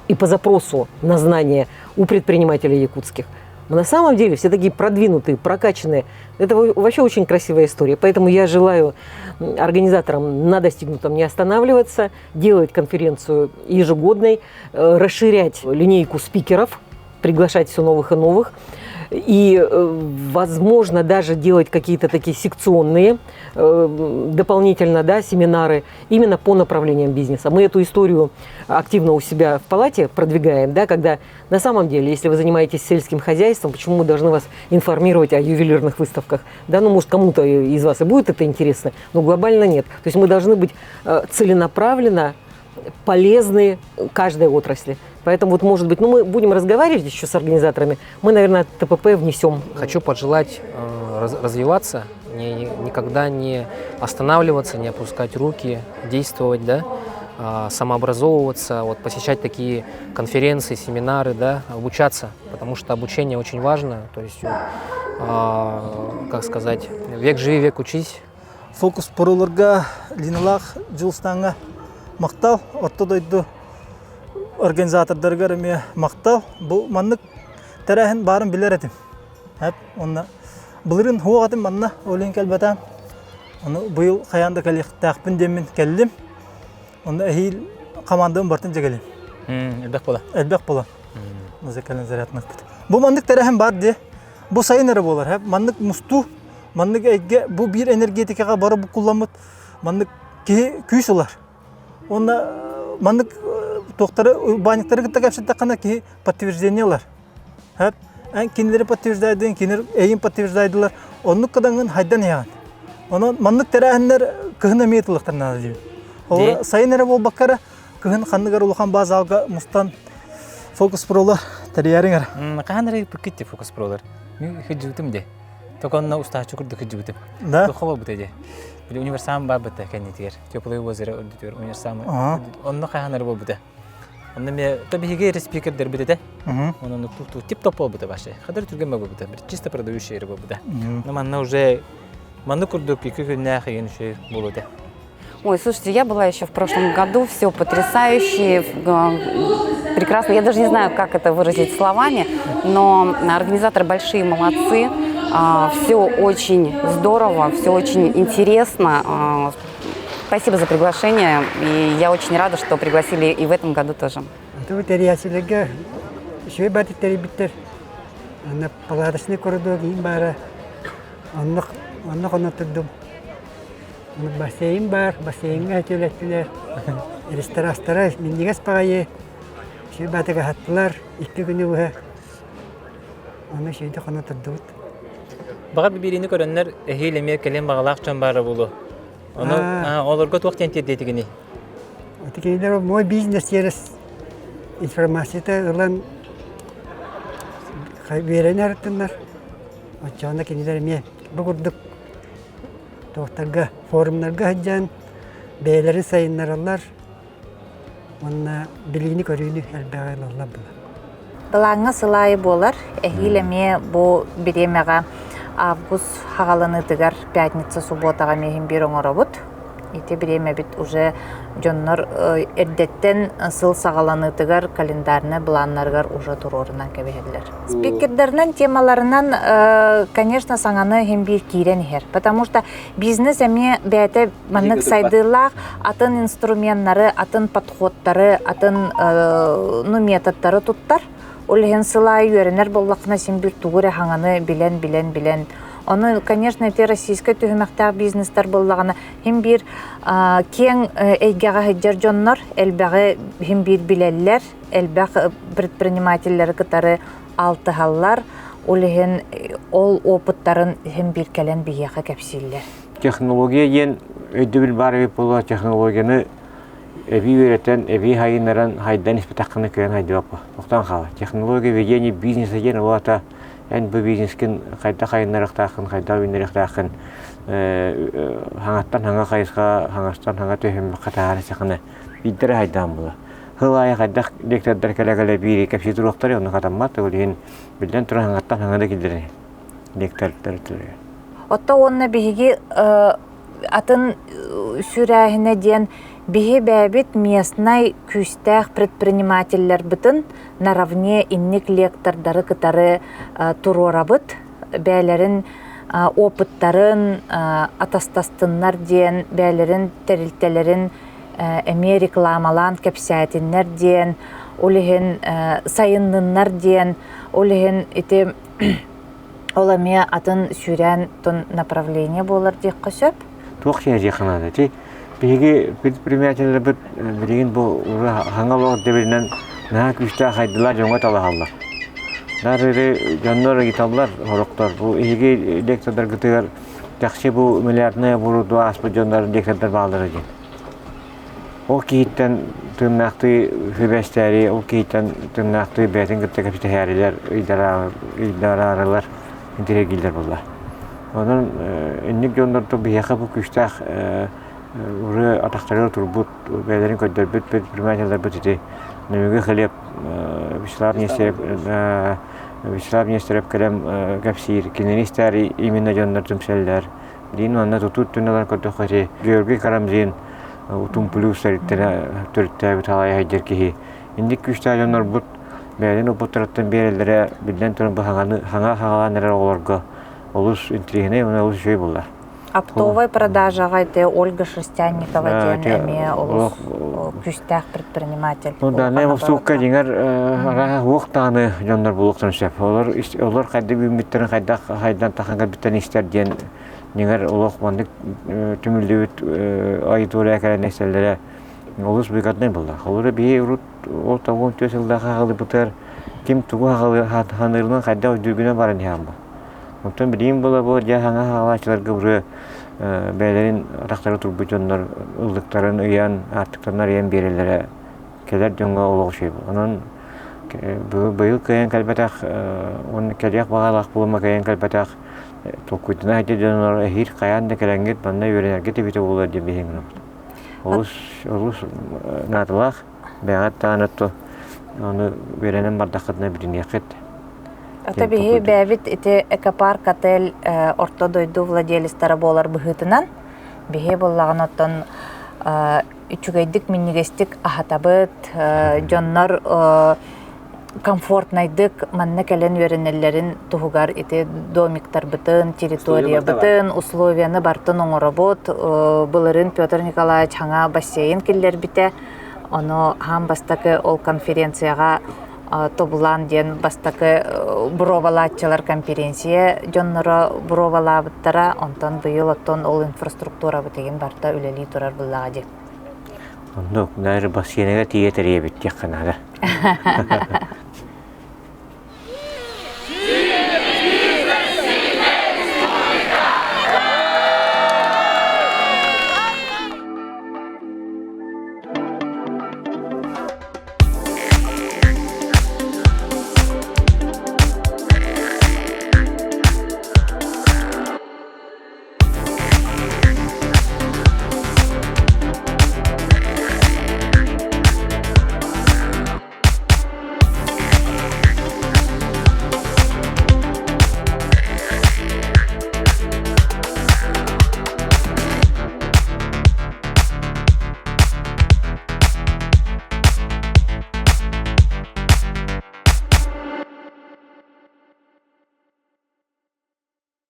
и по запросу на знания у предпринимателей якутских. Но на самом деле все такие продвинутые, прокачанные. Это вообще очень красивая история. Поэтому я желаю организаторам на достигнутом не останавливаться, делать конференцию ежегодной, расширять линейку спикеров, приглашать все новых и новых. И, возможно, даже делать какие-то такие секционные дополнительно, да, семинары именно по направлениям бизнеса. Мы эту историю активно у себя в палате продвигаем, да, когда на самом деле, если вы занимаетесь сельским хозяйством, почему мы должны вас информировать о ювелирных выставках? Да, ну, может, кому-то из вас и будет это интересно, но глобально нет. То есть мы должны быть целенаправленно полезны каждой отрасли. Поэтому вот, может быть, ну, мы будем разговаривать еще с организаторами, мы, наверное, ТПП внесем. Хочу пожелать развиваться, никогда не останавливаться, не опускать руки, действовать, да, самообразовываться, вот, посещать такие конференции, семинары, да, обучаться, потому что обучение очень важно, то есть, как сказать, век живи, век учись. Фокус Поруларга, Линалаах Дьулустааҥҥа махтал, Орто дойду организатордарыгар эмиэ махтал. Бу маннык тэрээһин баарын билэр этим. Эп, онно былырын хуох этим манна, ол иһин кэлбэтээм. Ону быйыл хайаан да кэлиэхтээхпин диэммин кэллим. Онно эһиил командабын бартын дьэ кэлим. Элбэх буола. Элбэх буола. Музыкальный заряднахпыт. Бу маннык тэрээһин бар дии. Бу сайын эрэ буолар. Маннык мустуу, маннык эйгэ, бу биир энергетикаҕа бары буккулламмыт маннык киһи күүс ылар. Уонна маннык туохтары урбаанньыктары кытта кэпсэттэххинэ киһи подтверждение ылар. Хэп эн кинилэри подтверждайдыын, кинилэр эйин подтверждайдылар. Оннук кыдаҥын хайдан иһэҕин. Онон маннык тэрээһиннэр кыһын эмиэ тылыктар наада диибин. Ол сайын эрэ буолбакка эрэ кыһын ханнык эрэ улахан баазалга мустан фокус-пролар тэрийэриҥ эрэ. Хаһан эрэ ыыппыккыт фокус-пролар. Мин хыдьыбытым де. Токонно устааччы курдук хыдьыбытым. Да? Тухха буолбута де. Били универсам бар бытта кэннитигэр. Теплое озеро үрдүтүгэр универсам. Онно хаһан эрэ буолбута. Онно ме то биһиги респикердер бит этэ. Онон тип-топ буолбута вообще. Хадыр түргэн буолбута. Чисто продающий эрэ буолбута. Но манна уже манны курдук икки күннээх иген үчүгэй буолуо Ой, слушайте, я была еще в прошлом году, все потрясающе, прекрасно. Я даже не знаю, как это выразить словами, но организаторы большие молодцы. Все очень здорово, все очень интересно. Спасибо за приглашение, и я очень рада, что пригласили и в этом году тоже. Тэрийээччилэргэ үчүгэй баатык тэрийбиттэр. Аны палаточный коридор иин баара. Оннук оннук онно турдум. Бассейн баар, бассейҥҥа сөтүөлэттилэр. Ресторастара минньигэс баҕайы. Үчүгэй баатык аһаттылар икки күнү быһа. Онно үчүгэйдик хоно турдубут. Баҕар бириини көрөннөр эһиил эмиэ кэлин баҕалаах дьон баара буолуо. Ону олорго туох диэн тиэрдиэтигиний? Ити кинилэр мой бизнес через информацията ылан үөрэнэ ырыттыннар. Оччоҕуна кинилэр эмиэ бу курдук туохтарга форумнарга сылдьан бэйэлэрин сайыннараллар уонна билиини-көрүүнү элбэҕи ылаллар буолар. Былааҥҥа сыл аайы буолар. Эһиил эмиэ бу бириэмэҕэ август хаҕаланыытыгар пятница субботаҕа эмиэ иһин биир оҥоробут. Ити бириэмэбит уже дьоннор эрдэттэн сыл саҕаланыытыгар календарнай былааннарыгар уже туруорунан кэбиһэллэр. Спикердэринэн темаларынан, конечно, саҥаны иһин биир киирэн иһэр. Потому что бизнес эмиэ бэйэтэ маннык сайдыылаах атын инструменнары, атын подходтары, атын ну, методтары туттар. Ол иһин сыл аайы үөрэнэр буоллаххына син биир тугу эрэ хаҥаны билэн, билэн, билэн. Ону, конечно, ити российскай түһүмэхтээх бизнестэр буоллаҕына, хим биир киэҥ эйгэҕэ сылдьар дьоннор элбэҕи хим биир билэллэр, элбэх предпринимателлэри кытары алтыһаллар. Ол иһин ол опыттарын хим биир кэлэн биһиэхэ кэпсииллэр. Технология диэн өйдөбүл баар эбит буолуо технологияны эбии үөрэтэн, эбии хайыннаран хайдан испэтэххинэ кыайан хайдыбаппа. Тохтоон хаалар. Технология ведения бизнеса диэн ол аата эн бу бизнескин хайдах хайыннарыахтааххын, хайдах үүннэриэхтааххын хаҥаттан хаҥа хайысха, хаҥастан хаҥа түһүмэххэ таһаар истэххинэ биирдэрэ хайдаан буолар. Сыл аайы хайдах лектордар кэлэ-кэлэ биири кэпсии туруохтарый, онно хатаммат, ол иһин биллэн туран хаҥаттан хаҥа да киллэрэр лектордар Отто уонна биһиги атын сүрээһинэ диэн биһи бэйэбит местнай күүстээх предпринимателлэрбитин наравне инник лектордары кытары туруорабыт бэйэлэрин опыттарын атастастыннар диэн бэйэлэрин тэрилтэлэрин эмиэ рекламалаан кэпсээтиннэр диэн ол иһин сайынныннар диэн ол иһин ити Ол эмиэ атын сүүрээн тон направление буолар диэххэ сөп. Туох сиһэдиэххэ наада ти биһиги предпринимателлэрбит билигин бу хаҥа олох дэбиринэн наһаа күүстээх хайдылар дьоҥҥо талаһаллар. Наар дьоннор ыйыталлар сорохтор бу эһиги лектордаргытыгар чахчы бу миллиардная буруду ааспыт дьоннор лектордар бааллара диэн. Ол киһиттэн тыыннаахтыы сүбэстээри, ол киһиттэн тыыннаахтыы бэйэтин кытта кэпсэтиһээрилэр, ыйдараарылар, интириэгииллэр буолла. Онон инник дьоннорто биһиэхэ бу күүстээх уры атахтарыгар турбут, бэйэлэрин көрдөрбүт предпринимателлэрбит ити Нөмүгү Хлеб, Вячеслав Нестерев, Вячеслав Нестерев кэлэн кэпсиир, кинини истээри именно дьоннор түмсэллэр. Диин манна тутуу өттүнэн көрдөххө ити Георгий Карамзин Утум плюс төрүттээбит халайа сылдьар киһи. Инник күүстээх дьоннорбут бэйэлэрин опыттарыттан биэрэллэрэ биллэн туран бу хаҥа хаҥалаан эрэр оҕолорго олус интириэһинэй уонна олус үчүгэй буолла. Оптовай продажаҕа ити Ольга Шерстянникова диэн эмиэ олус күүстээх предприниматель. Ну да, не суукка дьиҥэр араха уох даҕаны дьоннор булуохтарын сөп. Олор олор хайда үүммүттэрин хайдах хайдан тахан кэлбиттэрин истэр диэн дьиҥэр олох маннык түмүллүбүт аудитория кэлэн истэллэрэ олус выгодный буолла. Холобура биһи урут ол тоҕуон түө сыллаах аҕалыбытыгар ким тугу ханыырынан хайдах өйдүүргүнэн баран иһэҕин бу. Оттон билигин буола бу дьэ саҥа хаалааччыларга бары бэйэлэрин атахтара турбут дьоннор ыллыктарын ыйан, аартыктарын арыйан биэрэллэрэ кэлэр дьоҥҥо олох үчүгэй. Онон быйыл кыайан кэлбэтэх уонна кэлиэх баҕалаах буолума кыайан кэлбэтэх толкуйдана сылдьар дьоннор эһиил хайаан да кэлэҥҥит манна үөрэнэргит эбитэ буолуо диэн биһиги гынабыт. Олус олус наадалаах бэйэҕит даҕаны ону үөрэнэн бардаххытына билиниэххит. Ата биһи бэйэбит ити экопарк отель орто дойду владелецтара буолар быһыытынан биһи буоллаҕын оттон үчүгэйдик минньигэстик аһатабыт дьоннор комфортнайдык манна кэлэн үөрэнэллэрин туһугар ити домиктарбытын, территориябытын, условияны бартын оҥоробут. Былырыын Петр Николаевич хаҥа бассейн киллэрбитэ. Ону аан бастакы ол конференцияҕа тобулаан диэн бастакы буруобалааччылар конференция дьонноро буруобалаабыттара. Онтон быйыл оттон ол инфраструктурабыт игин барта үлэлии турар буллаҕа дии. Оннук, наверное, бассейныга тиийэ тэрийэбит диэххэ наада.